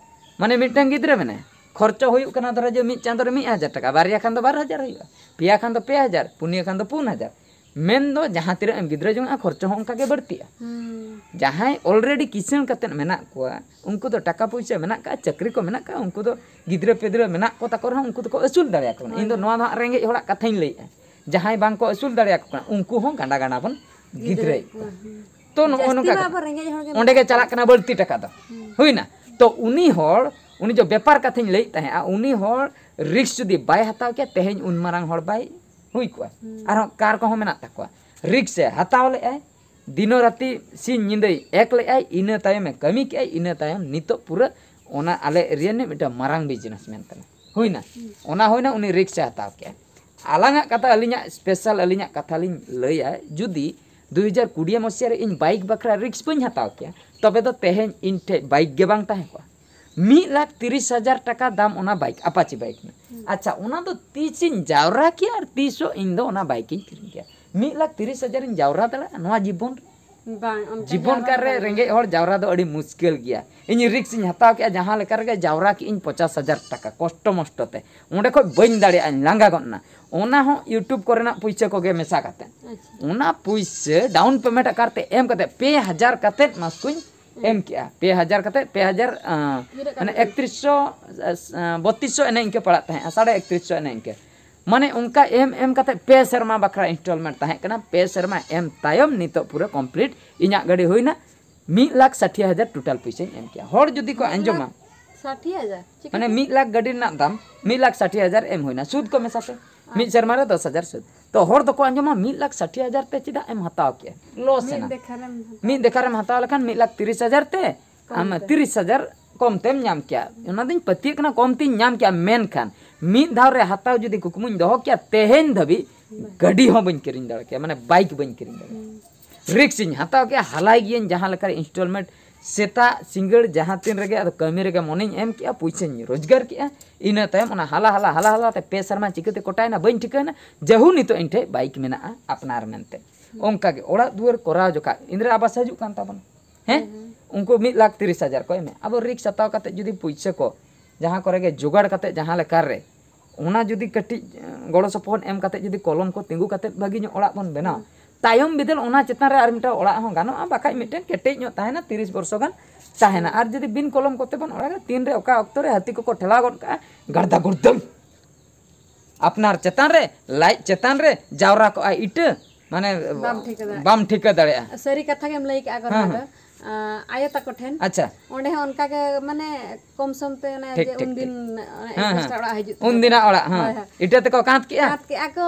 ᱢᱟᱱᱮ ᱢᱤᱫᱴᱟᱝ ᱜᱤᱫᱽᱨᱟᱹ ᱢᱮᱱᱟᱭᱟ, ᱠᱷᱚᱨᱪᱚ ᱦᱩᱭᱩᱜ ᱠᱟᱱᱟ ᱫᱷᱚᱨᱚ ᱡᱮ ᱢᱤᱫ ᱪᱟᱸᱫᱚ ᱨᱮ ᱢᱤᱫ ᱦᱟᱡᱟᱨ ᱴᱟᱠᱟ, ᱵᱟᱨᱭᱟ ᱠᱷᱟᱱ ᱫᱚ ᱵᱟᱨ ᱦᱟᱡᱟᱨ ᱦᱩᱭᱩᱜᱼᱟ, ᱯᱮᱭᱟ ᱠᱷᱟᱱ ᱫᱚ ᱯᱮ ᱦᱟᱡᱟᱨ, ᱯᱩᱱᱭᱟᱹ ᱠᱷᱟᱱ ᱫᱚ ᱯᱩᱱ ᱦᱟᱡᱟᱨ᱾ ᱢᱮᱱᱫᱚ ᱡᱟᱦᱟᱸ ᱛᱤᱱᱟᱹᱜ ᱮᱢ ᱜᱤᱫᱽᱨᱟᱹ ᱡᱚᱝᱟᱜᱼᱟ, ᱠᱷᱚᱨᱪᱚ ᱦᱚᱸ ᱚᱱᱠᱟ ᱜᱮ ᱵᱟᱹᱲᱛᱤᱜᱼᱟ᱾ ᱦᱩᱸ᱾ ᱡᱟᱦᱟᱸᱭ already ᱠᱤᱥᱟᱹᱬ ᱠᱟᱛᱮᱫ ᱢᱮᱱᱟᱜ ᱠᱚᱣᱟ, ᱩᱱᱠᱩ ᱫᱚ ᱴᱟᱠᱟ ᱯᱩᱭᱥᱟᱹ ᱢᱮᱱᱟᱜ ᱠᱟᱜᱼᱟ, ᱪᱟᱹᱠᱨᱤ ᱠᱚ ᱢᱮᱱᱟᱜ ᱠᱟᱜᱼᱟ, ᱩᱱᱠᱩ ᱫᱚ ᱜᱤᱫᱽᱨᱟᱹ ᱯᱤᱫᱽᱨᱟᱹ ᱢᱮᱱᱟᱜ ᱠᱚ ᱛᱟᱠᱚ ᱨᱮᱦᱚᱸ ᱩᱱᱠᱩ ᱫᱚᱠᱚ ᱟᱹᱥᱩᱞ ᱫᱟᱲᱮᱭᱟᱠᱚ ᱠᱟᱱᱟ᱾ ᱤᱧ ᱫᱚ ᱦᱳᱭ᱾ ᱱᱚᱣᱟ ᱫᱚ ᱦᱟᱸᱜ ᱨᱮᱸᱜᱮᱡ ᱦᱚᱲᱟᱜ ᱠᱟᱛᱷᱟᱧ ᱞᱟᱹᱭᱮᱫᱼᱟ᱾ ᱡᱟᱦᱟᱸᱭ ᱵᱟᱝ ᱠᱚ ᱟᱹᱥᱩᱞ ᱫᱟᱲᱮᱭᱟᱠᱚ ᱠᱟᱱᱟ, ᱩᱱᱠᱩ ᱦᱚᱸ ᱜᱟᱸᱰᱟ ᱜᱟᱸᱰᱟ ᱵᱚᱱ ᱜᱤᱫᱽᱨᱟᱹᱭᱮᱫ ᱠᱚᱣᱟ᱾ ᱦᱩᱸ᱾ ᱛᱚ ᱱᱚᱜᱼᱚ ᱡᱟᱹᱥᱛᱤ ᱱᱚᱝᱠᱟ ᱢᱟ ᱠᱟᱛᱷᱟ᱾ ᱟᱵᱚ ᱨᱮᱸᱜᱮᱡ ᱦᱚᱲ ᱜᱮ ᱚᱸᱰᱮ ᱜᱮ ᱢᱮᱱᱟᱜ ᱪᱟᱞᱟᱜ ᱠᱚᱣᱟ᱾ ᱠᱟᱱᱟ ᱵᱟᱹᱲᱛᱤ ᱴᱟᱠᱟ ᱫᱚ᱾ ᱦᱩᱸ᱾ ᱦᱩᱭᱱᱟ? ᱛᱚ ᱩᱱᱤ ᱦᱚᱲ, ᱩᱱᱤ ᱡᱚ ᱵᱮᱯᱟᱨ ᱠᱟᱛᱷᱟᱧ ᱞᱟᱹᱭᱮᱫ ᱛᱟᱦᱮᱸᱫᱼᱟ, ᱩᱱᱤ ᱦᱚᱲ risk ᱡᱩᱫᱤ ᱵᱟᱭ ᱦᱟᱛᱟᱣ ᱠᱮᱭᱟ, ᱛᱮᱦᱮᱧ ᱩᱱ ᱢᱟᱨᱟᱝ ᱦᱚᱲ ᱵᱟᱭ ᱦᱩᱭ ᱠᱚᱜᱼᱟ᱾ ᱦᱩᱸ᱾ ᱟᱨᱦᱚᱸ ᱠᱟᱨ ᱠᱚᱦᱚᱸ ᱢᱮᱱᱟᱜ ᱛᱟᱠᱚᱣᱟ᱾ Risk ᱮ ᱦᱟᱛᱟᱣ ᱞᱮᱫᱼᱟᱭ, ᱫᱤᱱᱚ ᱨᱟᱛᱤ ᱥᱤᱧ ᱧᱤᱫᱟᱹᱭ ᱮᱠ ᱞᱮᱫᱼᱟᱭ, ᱤᱱᱟᱹ ᱛᱟᱭᱚᱢᱮ ᱠᱟᱹᱢᱤ ᱠᱮᱫᱼᱟᱭ, ᱤᱱᱟᱹ ᱛᱟᱭᱚᱢ ᱱᱤᱛᱚᱜ ᱯᱩᱨᱟᱹ ᱚᱱᱟ ᱟᱞᱮ area ᱨᱤᱱᱤᱡ ᱢᱤᱫᱴᱟᱝ ᱢᱟᱨᱟᱝ businessman ᱠᱟᱱᱟ᱾ ᱦᱩᱭᱱᱟ? ᱦᱩᱸ᱾ ᱚᱱᱟ ᱦᱩᱭᱱᱟ, ᱩᱱᱤ risk ᱮ ᱦᱟᱛᱟᱣ ᱠᱮᱫᱼᱟ᱾ ᱟᱞᱟᱝᱟᱜ ᱠᱟᱛᱷᱟ, ᱟᱹᱞᱤᱧᱟᱜ special ᱟᱹᱞᱤᱧᱟᱜ ᱠᱟᱛᱷᱟ ᱞᱤᱧ ᱞᱟᱹᱭᱟ, ᱡᱩᱫᱤ ᱫᱩ ᱦᱟᱡᱟᱨ ᱠᱩᱲᱤ ᱢᱚᱥᱤᱦᱟ ᱨᱮ ᱤᱧ bike ᱵᱟᱠᱷᱨᱟ risk ᱵᱟᱹᱧ ᱦᱟᱛᱟᱣ ᱠᱮᱭᱟ, ᱛᱚᱵᱮ ᱫᱚ ᱛᱮᱦᱮᱧ ᱤᱧ ᱴᱷᱮᱡ bike ᱜᱮ ᱵᱟᱝ ᱛᱟᱦᱮᱸ ᱠᱚᱜᱼᱟ᱾ ᱢᱤᱫ ᱞᱟᱠᱷ ᱛᱤᱨᱤᱥ ᱦᱟᱡᱟᱨ ᱴᱟᱠᱟ ᱫᱟᱢ ᱚᱱᱟ bike, Apache bike ᱨᱮᱱᱟᱜ᱾ ᱦᱩᱸ᱾ ᱟᱪᱪᱷᱟ, ᱚᱱᱟ ᱫᱚ ᱛᱤᱥᱤᱧ ᱡᱟᱣᱨᱟ ᱠᱮᱭᱟ ᱟᱨ ᱛᱤᱥᱚᱜ ᱤᱧ ᱫᱚ ᱚᱱᱟ bike ᱤᱧ ᱠᱤᱨᱤᱧ ᱠᱮᱭᱟ? ᱢᱤᱫ ᱞᱟᱠᱷ ᱛᱤᱨᱤᱥ ᱦᱟᱡᱟᱨ ᱤᱧ ᱡᱟᱣᱨᱟ ᱫᱟᱲᱮᱭᱟᱜᱼᱟ ᱱᱚᱣᱟ ᱡᱤᱵᱚᱱ ᱨᱮ? ᱵᱟᱝ, ᱚᱱᱠᱟ ᱡᱤᱵᱚᱱ ᱡᱟᱣᱨᱟ ᱠᱟᱞ ᱫᱚ ᱨᱮ ᱵᱟᱝ᱾ ᱨᱮᱸᱜᱮᱡ ᱦᱚᱲ ᱡᱟᱣᱨᱟ ᱫᱚ ᱟᱹᱰᱤ ᱢᱩᱥᱠᱤᱞ ᱜᱮᱭᱟ᱾ ᱤᱧ risk ᱤᱧ ᱦᱟᱛᱟᱣ ᱠᱮᱜᱼᱟ, ᱡᱟᱦᱟᱸ ᱞᱮᱠᱟ ᱨᱮᱜᱮ ᱡᱟᱣᱨᱟ ᱠᱮᱜᱼᱟᱹᱧ ᱯᱚᱪᱟᱥ ᱦᱟᱡᱟᱨ ᱴᱟᱠᱟ ᱠᱚᱥᱴᱚ ᱢᱚᱥᱴᱚ ᱛᱮ, ᱚᱸᱰᱮ ᱠᱷᱚᱡ ᱵᱟᱹᱧ ᱫᱟᱲᱮᱭᱟᱜᱼᱟ, ᱞᱟᱸᱜᱟ ᱜᱚᱫ ᱮᱱᱟ᱾ ᱚᱱᱟ ᱦᱚᱸ YouTube ᱠᱚᱨᱮᱱᱟᱜ ᱯᱩᱭᱥᱟᱹ ᱠᱚᱜᱮ ᱢᱮᱥᱟ ᱠᱟᱛᱮ, ᱟᱪᱪᱷᱟ᱾ ᱚᱱᱟ ᱯᱩᱭᱥᱟᱹ down payment ᱟᱠᱟᱨ ᱛᱮ ᱮᱢ ᱠᱟᱛᱮ ᱯᱮ ᱦᱟᱡᱟᱨ ᱠᱟᱛᱮ ᱢᱟᱥ ᱠᱚᱧ ᱮᱢ ᱠᱮᱜᱼᱟ᱾ ᱯᱮ ᱦᱟᱡᱟᱨ ᱠᱟᱛᱮ, ᱯᱮ ᱦᱟᱡᱟᱨ, ᱟᱸ, ᱛᱤᱱᱟᱹᱜ ᱠᱟᱛᱮ ᱢᱟᱱᱮ ᱮᱢ? ᱮᱠᱛᱨᱤᱥᱥᱚ, ᱟᱸ, ᱵᱚᱛᱛᱨᱤᱥᱥᱚ ᱮᱱᱮ ᱤᱱᱠᱟᱹ ᱯᱟᱲᱟᱜ ᱛᱟᱦᱮᱸᱜᱼᱟ, ᱥᱟᱲᱮ ᱮᱠᱛᱨᱤᱥᱥᱚ ᱮᱱᱮ ᱤᱱᱠᱟᱹ᱾ ᱢᱟᱱᱮ ᱚᱱᱠᱟ ᱮᱢ ᱮᱢ ᱠᱟᱛᱮ ᱯᱮ ᱥᱮᱨᱢᱟ ᱵᱟᱠᱷᱨᱟ installment ᱛᱟᱦᱮᱸ ᱠᱟᱱᱟ᱾ ᱯᱮ ᱥᱮᱨᱢᱟ ᱮᱢ ᱛᱟᱭᱚᱢ ᱱᱤᱛᱚᱜ ᱯᱩᱨᱟᱹ complete ᱤᱧᱟᱹᱜ ᱜᱟᱹᱰᱤ ᱦᱩᱭᱱᱟ᱾ ᱢᱤᱫ ᱞᱟᱠᱷ ᱥᱟᱴᱷᱤ ᱦᱟᱡᱟᱨ ᱴᱳᱴᱟᱞ ᱯᱚᱭᱥᱟᱧ ᱮᱢ ᱠᱮᱜᱼᱟ᱾ ᱦᱚᱲ ᱡᱩᱫᱤ ᱠᱚ ᱟᱸᱡᱚᱢᱟ, ᱥᱟᱴᱷᱤ ᱦᱟᱡᱟᱨ ᱪᱤᱠᱟᱹ? ᱢᱟᱱᱮ ᱢᱤᱫ ᱞᱟᱠᱷ ᱜᱟᱹᱰᱤ ᱨᱮᱱᱟᱜ ᱫᱟᱢ, ᱢᱤᱫ ᱞᱟᱠᱷ ᱥᱟᱴᱷᱤ ᱦᱟᱡᱟᱨ ᱮᱢ ᱦᱩᱭᱱᱟ, ᱥᱩᱫ ᱠᱚ ᱢᱮᱥᱟ ᱛᱮ ᱢᱤᱫ ᱥᱮᱨᱢᱟ ᱨᱮ ᱫᱚᱥ ᱦᱟᱡᱟᱨ ᱥᱩᱫ᱾ ᱛᱚ ᱦᱚᱲ ᱫᱚᱠᱚ ᱟᱸᱡᱚᱢᱟ, ᱢᱤᱫ ᱞᱟᱠᱷ ᱥᱟᱴᱷᱤ ᱦᱟᱡᱟᱨ ᱛᱮ ᱪᱮᱫᱟᱜ ᱮᱢ ᱦᱟᱛᱟᱣ ᱠᱮᱜᱼᱟ? ᱞᱚᱥ ᱢᱤᱫ ᱮᱱᱟ᱾ ᱫᱮᱠᱷᱟ ᱨᱮᱢ ᱦᱟᱛᱟᱣ ᱢᱤᱫ ᱫᱮᱠᱷᱟ ᱨᱮᱢ ᱦᱟᱛᱟᱣ ᱞᱮᱠᱷᱟᱱ ᱢᱤᱫ ᱞᱟᱠᱷ ᱛᱤᱨᱤᱥ ᱦᱟᱡᱟᱨ ᱛᱮ ᱟᱢ ᱠᱚᱢ ᱛᱮ᱾ ᱛᱤᱨᱤᱥ ᱦᱟᱡᱟᱨ ᱠᱚᱢ ᱛᱮᱢ ᱧᱟᱢ ᱠᱮᱭᱟ᱾ ᱚᱱᱟ ᱫᱚᱧ ᱯᱟᱹᱛᱭᱟᱹᱜ ᱠᱟᱱᱟ, ᱠᱚᱢ ᱛᱤᱧ ᱧᱟᱢ ᱠᱮᱭᱟ, ᱢᱮᱱᱠᱷᱟᱱ ᱢᱤᱫ ᱫᱷᱟᱣ ᱨᱮ ᱦᱟᱛᱟᱣ ᱡᱩᱫᱤ ᱠᱩᱠᱢᱩᱧ ᱫᱚᱦᱚ ᱠᱮᱭᱟ, ᱛᱮᱦᱮᱧ ᱫᱷᱟᱹᱵᱤᱡ ᱜᱟᱹᱰᱤ ᱦᱚᱸ ᱵᱟᱹᱧ ᱠᱤᱨᱤᱧ ᱫᱟᱲᱮ ᱠᱮᱭᱟ, ᱢᱟᱱᱮ ᱵᱟᱭᱤᱠ ᱵᱟᱹᱧ ᱠᱤᱨᱤᱧ ᱫᱟᱲᱮ ᱠᱮᱭᱟ᱾ ᱨᱤᱠᱥ ᱤᱧ ᱦᱟᱛᱟᱣ ᱠᱮᱭᱟ, ᱦᱟᱞᱟᱭ ᱜᱤᱭᱟᱹᱧ ᱡᱟᱦᱟᱸ ᱞᱮᱠᱟᱨᱮ ᱤᱱᱥᱴᱚᱞᱢᱮᱱᱴ, ᱥᱮᱛᱟᱜ ᱥᱤᱸᱜᱟᱹᱲ ᱡᱟᱦᱟᱸ ᱛᱤᱱ ᱨᱮᱜᱮ ᱟᱫᱚ ᱠᱟᱹᱢᱤ ᱨᱮᱜᱮ ᱢᱚᱱᱮᱧ ᱮᱢ ᱠᱮᱜᱼᱟ, ᱯᱩᱭᱥᱟᱹᱧ ᱨᱳᱡᱽᱜᱟᱨ ᱠᱮᱜᱼᱟ᱾ ᱤᱱᱟᱹ ᱛᱟᱭᱚᱢ ᱚᱱᱟ ᱦᱟᱞᱟ ᱦᱟᱞᱟ ᱦᱟᱞᱟ ᱦᱟᱞᱟ ᱛᱮ ᱯᱮ ᱥᱮᱨᱢᱟ ᱪᱤᱠᱟᱹᱛᱮ ᱠᱚᱴᱟᱭᱮᱱᱟ ᱵᱟᱹᱧ ᱴᱷᱤᱠᱟᱹᱭᱮᱱᱟ, ᱡᱟᱹᱦᱩ ᱱᱤᱛᱚᱜ ᱤᱧ ᱴᱷᱮᱡ ᱵᱟᱭᱤᱠ ᱢᱮᱱᱟᱜᱼᱟ ᱟᱯᱱᱟᱨ ᱢᱮᱱᱛᱮ᱾ ᱚᱱᱠᱟᱜᱮ ᱚᱲᱟᱜ ᱫᱩᱣᱟᱹᱨ ᱠᱚᱨᱟᱣ ᱡᱚᱠᱷᱟᱜ ᱤᱱᱫᱨᱟ ᱟᱵᱟᱥ ᱦᱤᱡᱩᱜ ᱠᱟᱱ ᱛᱟᱵᱚᱱᱟ, ᱦᱮᱸ? ᱩᱱᱠᱩ ᱢᱤᱫ ᱞᱟᱠᱷ ᱛᱤᱨᱤᱥ ᱦᱟᱡᱟᱨ ᱠᱚ ᱮᱢᱮ, ᱟᱵᱚ ᱨᱤᱠᱥ ᱦᱟᱛᱟᱣ ᱠᱟᱛᱮ ᱡᱩᱫᱤ ᱯᱩᱭᱥᱟᱹ ᱠᱚ ᱡᱟᱦᱟᱸ ᱠᱚᱨᱮ ᱜᱮ ᱡᱚᱜᱟᱲ ᱠᱟᱛᱮ ᱡᱟᱦᱟᱸ ᱞᱮᱠᱟ ᱨᱮ ᱚᱱᱟ ᱡᱩᱫᱤ ᱠᱟᱹᱴᱤᱡ ᱜᱚᱲᱚ ᱥᱚᱯᱚᱦᱚᱫ ᱮᱢ ᱠᱟᱛᱮ ᱡᱩᱫᱤ ᱠᱚᱞᱚᱢ ᱠᱚ ᱛᱤᱸᱜᱩ ᱠᱟᱛᱮ ᱵᱷᱟᱹᱜᱤ ᱧᱚᱜ ᱚᱲᱟᱜ ᱵᱚᱱ ᱵᱮᱱᱟᱣᱟ, ᱛᱟᱭᱚᱢ ᱵᱤᱫᱟᱹᱞ ᱚᱱᱟ ᱪᱮᱛᱟᱱ ᱨᱮ ᱟᱨ ᱢᱤᱫᱴᱟᱝ ᱚᱲᱟᱜ ᱦᱚᱸ ᱜᱟᱱᱚᱜᱼᱟ, ᱵᱟᱠᱷᱟᱡ ᱢᱤᱫᱴᱟᱝ ᱠᱮᱴᱮᱡ ᱧᱚᱜ ᱛᱟᱦᱮᱱᱟ, ᱛᱤᱨᱤᱥ ᱵᱚᱨᱥᱚ ᱜᱟᱱ ᱛᱟᱦᱮᱱᱟ᱾ ᱟᱨ ᱡᱩᱫᱤ ᱵᱤᱱ ᱠᱚᱞᱚᱢ ᱠᱚᱛᱮ ᱵᱚᱱ ᱚᱲᱟᱜᱟ, ᱛᱤᱱ ᱨᱮ ᱚᱠᱟ ᱚᱠᱛᱚ ᱨᱮ ᱦᱟᱹᱛᱤ ᱠᱚᱠᱚ ᱴᱷᱮᱞᱟᱣ ᱜᱚᱫ ᱠᱟᱜᱼᱟ, ᱜᱟᱲᱫᱟ ᱜᱩᱲᱫᱟᱹᱢ ᱟᱯᱱᱟᱨ ᱪᱮᱛᱟᱱ ᱨᱮ, ᱞᱟᱡ ᱪᱮᱛᱟᱱ ᱨᱮ ᱡᱟᱣᱨᱟ ᱠᱚᱜᱼᱟ ᱤᱴᱟᱹ, ᱢᱟᱱᱮ ᱵᱟᱢ ᱴᱷᱤᱠᱟᱹ ᱫᱟᱲᱮᱭᱟᱜᱼᱟ᱾ ᱵᱟᱢ ᱴᱷᱤᱠᱟᱹ ᱫᱟᱲᱮᱭᱟᱜᱼᱟ᱾ ᱥᱟᱹᱨᱤ ᱠᱟᱛᱷᱟ ᱜᱮᱢ ᱞᱟᱹᱭ ᱠᱟᱜᱼᱟ ᱜᱚ, ᱦᱮᱸ, ᱱᱚᱣᱟ ᱫᱚ᱾ ᱟᱸ, ᱟᱭᱳ ᱛᱟᱠᱚ ᱴᱷᱮᱱ ᱟᱪᱪᱷᱟ᱾ ᱚᱸᱰᱮ ᱦᱚᱸ ᱚᱱᱠᱟ ᱜᱮ, ᱢᱟᱱᱮ ᱠᱚᱢ ᱥᱚᱢ ᱛᱮ ᱚᱱᱮ ᱴᱷᱤᱠ, ᱡᱮ ᱴᱷᱤᱠ, ᱩᱱᱫᱤᱱ ᱴᱷᱤᱠ᱾ ᱚᱱᱮ ᱦᱮᱸ, ᱮᱥᱵᱮᱥᱴᱟᱨ ᱦᱮᱸ᱾ ᱚᱲᱟᱜ ᱦᱤᱡᱩᱜ ᱩᱱᱫᱤᱱᱟᱜ ᱛᱟᱦᱮᱸ᱾ ᱚᱲᱟᱜ, ᱦᱮᱸ᱾ ᱦᱳᱭ, ᱦᱳᱭ᱾ ᱤᱴᱟᱹ ᱛᱮᱠᱚ ᱠᱟᱸᱛ ᱠᱮᱜᱼᱟ? ᱠᱟᱸᱛ ᱠᱮᱜᱼᱟ ᱠᱚ,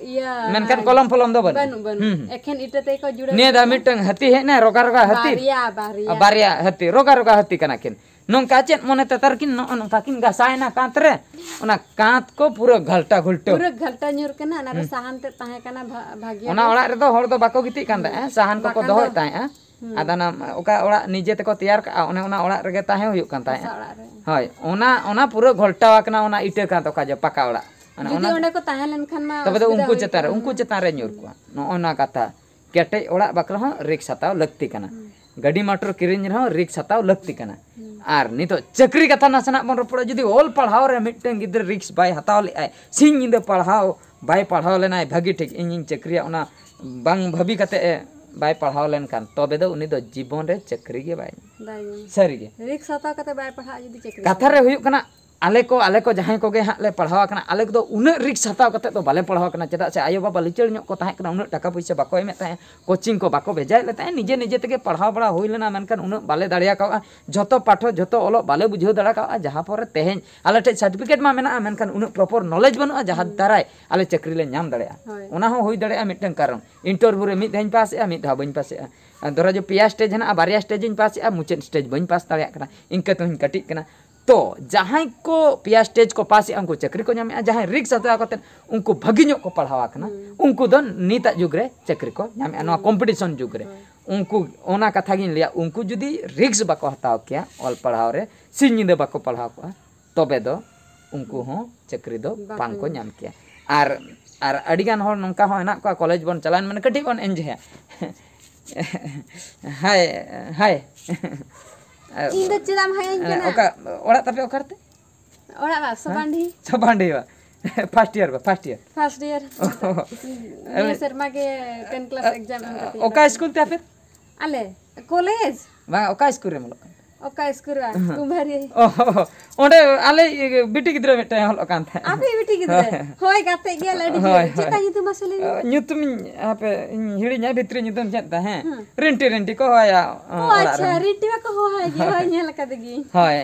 ᱤᱭᱟᱹ, ᱢᱮᱱᱠᱷᱟᱱ ᱠᱚᱞᱚᱢ ᱯᱷᱚᱞᱚᱢ ᱫᱚ ᱵᱟᱹᱱᱩᱜ᱾ ᱵᱟᱹᱱᱩᱜ, ᱵᱟᱹᱱᱩᱜ᱾ ᱦᱩᱸ, ᱦᱩᱸ᱾ ᱮᱠᱷᱮᱱ ᱤᱴᱟᱹ ᱛᱮᱜᱮ ᱠᱚ ᱡᱩᱲᱟᱹᱣ ᱱᱤᱭᱟᱹ ᱫᱷᱟᱣ ᱠᱮᱜᱼᱟ᱾ ᱢᱤᱫᱴᱟᱝ ᱦᱟᱹᱛᱤ ᱦᱮᱡ ᱮᱱᱟᱭ, ᱨᱚᱜᱟ ᱨᱚᱜᱟ ᱦᱟᱹᱛᱤ᱾ ᱵᱟᱨᱭᱟ, ᱵᱟᱨᱭᱟ᱾ ᱵᱟᱨᱭᱟ ᱦᱟᱹᱛᱤ, ᱨᱚᱜᱟ ᱨᱚᱜᱟ ᱦᱟᱹᱛᱤ ᱠᱟᱱᱟ ᱠᱤᱱ᱾ ᱱᱚᱝᱠᱟ ᱪᱮᱫ ᱢᱚᱱᱮ ᱛᱮ ᱛᱟᱨᱠᱤᱱ ᱱᱚᱜᱼᱚ ᱱᱚᱝᱠᱟ ᱠᱤᱱ ᱜᱷᱟᱥᱟᱣ ᱮᱱᱟ ᱠᱟᱸᱛ ᱨᱮ, ᱚᱱᱟ ᱠᱟᱸᱛ ᱠᱚ ᱯᱩᱨᱟᱹ ᱜᱷᱟᱞᱴᱟ ᱜᱷᱩᱞᱴᱟᱹ᱾ ᱯᱩᱨᱟᱹ ᱜᱷᱟᱞᱴᱟ ᱧᱩᱨ ᱠᱟᱱᱟ, ᱚᱱᱟ ᱨᱮ ᱥᱟᱦᱟᱱ ᱛᱮᱫ ᱛᱟᱦᱮᱸ ᱠᱟᱱᱟ, ᱵᱷᱟ-, ᱵᱷᱟᱜᱮ ᱚᱱᱟ ᱵᱮᱥ᱾ ᱚᱲᱟᱜ ᱨᱮᱫᱚ ᱦᱚᱲ ᱫᱚ ᱵᱟᱠᱚ ᱜᱤᱛᱤᱡ ᱠᱟᱱ ᱛᱟᱦᱮᱸᱜᱼᱟ, ᱥᱟᱦᱟᱱ ᱠᱚᱠᱚ ᱵᱟᱠᱷᱟᱱ ᱫᱚᱦᱚᱭ ᱫᱚ ᱛᱟᱦᱮᱸᱜᱼᱟ᱾ ᱦᱩᱸ᱾ ᱟᱫᱚ ᱚᱱᱟ ᱚᱠᱟ ᱚᱲᱟᱜ ᱱᱤᱡᱮ ᱛᱮᱠᱚ ᱛᱮᱭᱟᱨ ᱠᱟᱜᱼᱟ, ᱚᱱᱮ ᱚᱱᱟ ᱚᱲᱟᱜ ᱨᱮᱜᱮ ᱛᱟᱦᱮᱸ ᱦᱩᱭᱩᱜ ᱠᱟᱱ ᱛᱟᱦᱮᱸᱜᱼᱟ᱾ ᱦᱟᱥᱟ ᱚᱲᱟᱜ ᱨᱮ᱾ ᱦᱳᱭ, ᱚᱱᱟ, ᱚᱱᱟ ᱯᱩᱨᱟᱹ ᱜᱷᱚᱞᱴᱟᱣ ᱟᱠᱟᱱᱟ, ᱚᱱᱟ ᱤᱴᱟᱹ ᱠᱟᱸᱛ ᱚᱠᱟ ᱡᱮ ᱯᱟᱠᱟ ᱚᱲᱟᱜ᱾ ᱚᱱᱮ ᱡᱩᱫᱤ ᱚᱱᱟ ᱚᱸᱰᱮ ᱠᱚ ᱛᱟᱦᱮᱸ ᱞᱮᱱᱠᱷᱟᱱ ᱢᱟ ᱛᱚᱵᱮ ᱫᱚ ᱚᱥᱩᱵᱤᱫᱷᱟ ᱩᱱᱠᱩ ᱦᱩᱭ ᱪᱮᱛᱟᱱ ᱨᱮ, ᱠᱚᱜᱼᱟ᱾ ᱩᱱᱠᱩ ᱪᱮᱛᱟᱱ ᱨᱮ ᱧᱩᱨ ᱠᱚᱣᱟ᱾ ᱱᱚᱜᱼᱚ ᱱᱚᱣᱟ ᱠᱟᱛᱷᱟ, ᱠᱮᱴᱮᱡ ᱚᱲᱟᱜ ᱵᱟᱠᱷᱨᱟ ᱦᱚᱸ ᱨᱤᱠᱥ ᱦᱟᱛᱟᱣ ᱞᱟᱹᱠᱛᱤ ᱠᱟᱱᱟ᱾ ᱜᱟᱹᱰᱤ ᱢᱚᱴᱚᱨ ᱠᱤᱨᱤᱧ ᱨᱮᱦᱚᱸ ᱨᱤᱠᱥ ᱦᱟᱛᱟᱣ ᱞᱟᱹᱠᱛᱤ ᱠᱟᱱᱟ᱾ ᱟᱨ ᱱᱤᱛᱚᱜ ᱪᱟᱹᱠᱨᱤ ᱠᱟᱛᱷᱟ ᱱᱟᱥᱮᱱᱟᱜ ᱵᱚᱱ ᱨᱚᱯᱚᱲᱟ, ᱡᱩᱫᱤ ᱚᱞ ᱯᱟᱲᱦᱟᱣ ᱨᱮ ᱢᱤᱫᱴᱟᱝ ᱜᱤᱫᱽᱨᱟᱹ ᱨᱤᱠᱥ ᱵᱟᱭ ᱦᱟᱛᱟᱣ ᱞᱮᱫᱼᱟᱭ, ᱥᱤᱧ ᱧᱤᱫᱟᱹ ᱯᱟᱲᱦᱟᱣ ᱵᱟᱭ ᱯᱟᱲᱦᱟᱣ ᱞᱮᱱᱟᱭ ᱵᱷᱟᱹᱜᱤ ᱴᱷᱤᱠ, ᱤᱧᱤᱧ ᱪᱟᱹᱠᱨᱤᱭᱟ, ᱚᱱᱟ ᱵᱟᱝ ᱵᱷᱟᱹᱵᱤ ᱠᱟᱛᱮ ᱮ ᱵᱟᱭ ᱯᱟᱲᱦᱟᱣ ᱞᱮᱱᱠᱷᱟᱱ, ᱛᱚᱵᱮ ᱫᱚ ᱩᱱᱤ ᱫᱚ ᱡᱤᱵᱚᱱ ᱨᱮ ᱪᱟᱹᱠᱨᱤ ᱜᱮ ᱵᱟᱭ ᱧᱟᱢᱟ᱾ ᱵᱟᱭ ᱧᱟᱢᱟ᱾ ᱥᱟᱹᱨᱤ ᱜᱮ᱾ ᱨᱤᱠᱥ ᱦᱟᱛᱟᱣ ᱠᱟᱛᱮ ᱵᱟᱭ ᱯᱟᱲᱦᱟᱜᱼᱟ ᱡᱩᱫᱤ ᱪᱟᱹᱠᱨᱤ ᱠᱟᱛᱷᱟ ᱨᱮ ᱦᱩᱭᱩᱜ ᱠᱟᱱᱟ, ᱟᱞᱮ ᱠᱚ ᱟᱞᱮ ᱠᱚ ᱡᱟᱦᱟᱸᱭ ᱠᱚᱜᱮ ᱦᱟᱸᱜ ᱞᱮ ᱯᱟᱲᱦᱟᱣ ᱟᱠᱟᱱᱟ, ᱟᱞᱮ ᱠᱚᱫᱚ ᱩᱱᱟᱹᱜ ᱨᱤᱠᱥ ᱦᱟᱛᱟᱣ ᱠᱟᱛᱮ ᱫᱚ ᱵᱟᱞᱮ ᱯᱟᱲᱦᱟᱣ ᱟᱠᱟᱱᱟ᱾ ᱪᱮᱫᱟᱜ ᱥᱮ ᱟᱭᱳᱼᱵᱟᱵᱟ ᱞᱤᱪᱟᱹᱲ ᱧᱚᱜ ᱠᱚ ᱛᱟᱦᱮᱸ ᱠᱟᱱᱟ, ᱩᱱᱟᱹᱜ ᱴᱟᱠᱟ ᱯᱩᱭᱥᱟᱹ ᱵᱟᱠᱚ ᱮᱢᱮᱫ ᱛᱟᱦᱮᱸᱫ, ᱠᱳᱪᱤᱝ ᱠᱚ ᱵᱟᱠᱚ ᱵᱷᱮᱡᱟᱭᱮᱫ ᱞᱮ ᱛᱟᱦᱮᱸᱫ, ᱱᱤᱡᱮ ᱱᱤᱡᱮ ᱛᱮᱜᱮ ᱯᱟᱲᱦᱟᱣ ᱵᱟᱲᱟ ᱦᱩᱭ ᱞᱮᱱᱟ᱾ ᱢᱮᱱᱠᱷᱟᱱ ᱩᱱᱟᱹᱜ ᱵᱟᱞᱮ ᱫᱟᱲᱮ ᱠᱟᱣᱟ, ᱡᱷᱚᱛᱚ ᱯᱟᱴᱷᱚ ᱡᱷᱚᱛᱚ ᱚᱞᱚᱜ ᱵᱟᱞᱮ ᱵᱩᱡᱷᱟᱹᱣ ᱫᱟᱲᱮ ᱠᱟᱣᱟ᱾ ᱡᱟᱦᱟᱸ ᱯᱚᱨᱮ ᱛᱮᱦᱮᱧ ᱟᱞᱮ ᱴᱷᱮᱱ ᱥᱟᱨᱴᱤᱯᱷᱤᱠᱮᱴ ᱢᱟ ᱢᱮᱱᱟᱜᱼᱟ, ᱢᱮᱱᱠᱷᱟᱱ ᱩᱱᱟᱹᱜ ᱯᱨᱚᱯᱚᱨ ᱱᱚᱞᱮᱡᱽ ᱵᱟᱹᱱᱩᱜᱼᱟ ᱡᱟᱦᱟᱸ ᱦᱩᱸ᱾ ᱫᱟᱨᱟᱭ ᱟᱞᱮ ᱪᱟᱹᱠᱨᱤ ᱞᱮ ᱧᱟᱢ ᱫᱟᱲᱮᱭᱟᱜᱼᱟ᱾ ᱦᱳᱭ᱾ ᱚᱱᱟ ᱦᱚᱸ ᱦᱩᱭ ᱫᱟᱲᱮᱭᱟᱜᱼᱟ ᱢᱤᱫᱴᱟᱝ ᱠᱟᱨᱚᱱ᱾ ᱤᱱᱴᱟᱨᱵᱷᱤᱭᱩ ᱨᱮ ᱢᱤᱫ ᱫᱷᱟᱣ ᱤᱧ ᱯᱟᱥ ᱮᱜᱼᱟ, ᱢᱤᱫ ᱫᱷᱟᱣ ᱵᱟᱹᱧ ᱯᱟᱥ ᱮᱜᱼᱟ᱾ ᱟᱨ ᱫᱷᱚᱨᱚ ᱡᱮ ᱯᱮᱭᱟ ᱥᱴᱮᱡᱽ ᱦᱮᱱᱟᱜᱼᱟ, ᱵᱟᱨᱭᱟ ᱥᱴᱮᱡᱽ ᱤᱧ ᱯᱟᱥ ᱮᱜᱼᱟ, ᱢᱩᱪᱟᱹᱫ ᱥᱴᱮᱡᱽ ᱵᱟᱹᱧ ᱯᱟᱥ ᱫᱟᱲᱮᱭᱟᱜ ᱠᱟᱱᱟ, ᱤᱱᱠᱟᱹ ᱛᱮᱦᱚᱸᱧ ᱠᱟᱹᱴᱤᱡ ᱠᱟᱱᱟ᱾ ᱛᱚ ᱡᱟᱦᱟᱸᱭ ᱠᱚ ᱯᱮᱭᱟ ᱥᱴᱮᱡᱽ ᱠᱚ ᱯᱟᱥ ᱮᱜᱼᱟ, ᱩᱱᱠᱩ ᱪᱟᱹᱠᱨᱤ ᱠᱚ ᱧᱟᱢᱮᱜᱼᱟ᱾ ᱡᱟᱦᱟᱸᱭ ᱨᱤᱠᱥ ᱦᱟᱛᱟᱣ ᱠᱟᱛᱮ ᱩᱱᱠᱩ ᱵᱷᱟᱹᱜᱤ ᱧᱚᱜ ᱠᱚ ᱯᱟᱲᱦᱟᱣ ᱟᱠᱟᱱᱟ, ᱦᱩᱸ᱾ ᱩᱱᱠᱩ ᱫᱚ ᱱᱤᱛᱟᱜ ᱡᱩᱜᱽ ᱨᱮ ᱪᱟᱹᱠᱨᱤ ᱠᱚ ᱧᱟᱢᱮᱜᱼᱟ, ᱱᱚᱣᱟ ᱦᱩᱸ᱾ ᱠᱚᱢᱯᱤᱴᱤᱥᱚᱱ ᱡᱩᱜᱽ ᱨᱮ᱾ ᱦᱳᱭ᱾ ᱩᱱᱠᱩ, ᱚᱱᱟ ᱠᱟᱛᱷᱟ ᱜᱤᱧ ᱞᱟᱹᱭᱟ, ᱩᱱᱠᱩ ᱡᱩᱫᱤ ᱨᱤᱠᱥ ᱵᱟᱠᱚ ᱦᱟᱛᱟᱣ ᱠᱮᱭᱟ ᱚᱞ ᱯᱟᱲᱦᱟᱣ ᱨᱮ, ᱥᱤᱧ ᱧᱤᱫᱟᱹ ᱵᱟᱠᱚ ᱯᱟᱲᱦᱟᱣ ᱠᱚᱜᱼᱟ, ᱛᱚᱵᱮ ᱫᱚ ᱩᱱᱠᱩ ᱦᱚᱸ ᱪᱟᱹᱠᱨᱤ ᱫᱚ ᱵᱟᱠᱚ ᱵᱟᱝ ᱠᱚ ᱧᱟᱢ᱾ ᱧᱟᱢ ᱠᱮᱭᱟ᱾ ᱟᱨ, ᱟᱨ ᱟᱹᱰᱤ ᱜᱟᱱ ᱦᱚᱲ ᱱᱚᱝᱠᱟ ᱦᱚᱸ ᱦᱮᱱᱟᱜ ᱠᱚᱣᱟ, ᱠᱚᱞᱮᱡᱽ ᱵᱚᱱ ᱪᱟᱞᱟᱣᱮᱱ ᱢᱟᱱᱮ ᱠᱟᱹᱴᱤᱡ ᱵᱚᱱ ᱮᱱᱡᱚᱭᱟ᱾ ᱦᱟᱭ, ᱦᱟᱭ᱾ ᱤᱧ ᱫᱚ ᱪᱮᱫᱟᱜ ᱮᱢ ᱦᱟᱭᱟᱹᱧ ᱠᱟᱱᱟ? ᱚᱠᱟ ᱚᱲᱟᱜ ᱛᱟᱯᱮ ᱚᱠᱟ ᱨᱮᱛᱮ? ᱚᱲᱟᱜ ᱵᱟ, ᱦᱮᱸ? ᱥᱚᱵᱟᱱᱰᱤ᱾ ᱥᱚᱵᱟᱱᱰᱤ ᱵᱟ᱾ ᱯᱷᱟᱥᱴ ᱤᱭᱟᱨ ᱵᱟ, ᱯᱷᱟᱥᱴ ᱤᱭᱟᱨ᱾ First year. ᱚ᱾ ᱱᱤᱭᱟᱹ ᱥᱮᱨᱢᱟ ᱜᱮ ᱴᱮᱱ ᱠᱞᱟᱥ ᱮᱠᱡᱟᱢ ᱮᱢ ᱠᱟᱛᱮ ᱚᱠᱟ ᱥᱠᱩᱞ ᱛᱮ ᱟᱯᱮ? ᱟᱞᱮ ᱠᱚᱞᱮᱡᱽ᱾ ᱵᱟᱝ, ᱚᱠᱟ ᱥᱠᱩᱞ ᱨᱮᱢ ᱚᱞᱚᱜ ᱠᱟᱱᱟ? ᱚᱠᱟ ᱥᱠᱩᱞ ᱨᱮ? ᱦᱮᱸ᱾ ᱠᱩᱢᱵᱷᱟᱨᱤ᱾ ᱚ, ᱚᱸᱰᱮ ᱟᱞᱮ ᱵᱤᱴᱤ ᱜᱤᱫᱽᱨᱟᱹ ᱢᱤᱫᱴᱟᱝ ᱚᱞᱚᱜ ᱠᱟᱱ ᱛᱟᱦᱮᱸᱫ᱾ ᱟᱯᱮ ᱵᱤᱴᱤ ᱜᱤᱫᱽᱨᱟᱹ? ᱦᱳᱭ᱾ ᱦᱳᱭ, ᱜᱟᱛᱮᱜ ᱜᱮᱭᱟᱞᱮ ᱟᱹᱰᱤ ᱦᱳᱭ, ᱡᱳᱨ᱾ ᱪᱮᱫ ᱦᱳᱭ᱾ ᱛᱟᱭ ᱧᱩᱛᱩᱢ ᱢᱟᱥᱮ ᱞᱟᱹᱭ ᱢᱮ? ᱧᱩᱛᱩᱢ ᱤᱧ, ᱦᱟᱯᱮ, ᱤᱧ ᱦᱤᱲᱤᱧᱟ, ᱵᱷᱤᱛᱨᱤ ᱧᱩᱛᱩᱢ ᱪᱮᱫ ᱛᱟᱭ, ᱦᱮᱸ? ᱦᱮᱸ᱾ ᱨᱤᱱᱴᱤ, ᱨᱤᱱᱴᱤ ᱠᱚ ᱦᱚᱦᱚᱭᱟ, ᱚ, ᱚᱲᱟᱜ ᱟᱪᱪᱷᱟ, ᱨᱮ᱾ ᱨᱤᱱᱴᱤ ᱵᱟᱠᱚ ᱦᱚᱦᱚᱭ ᱜᱮᱭᱟ, ᱦᱳᱭ, ᱦᱳᱭ᱾ ᱧᱮᱞ ᱟᱠᱟᱫᱮ ᱜᱤᱭᱟᱹᱧ᱾ ᱦᱳᱭ,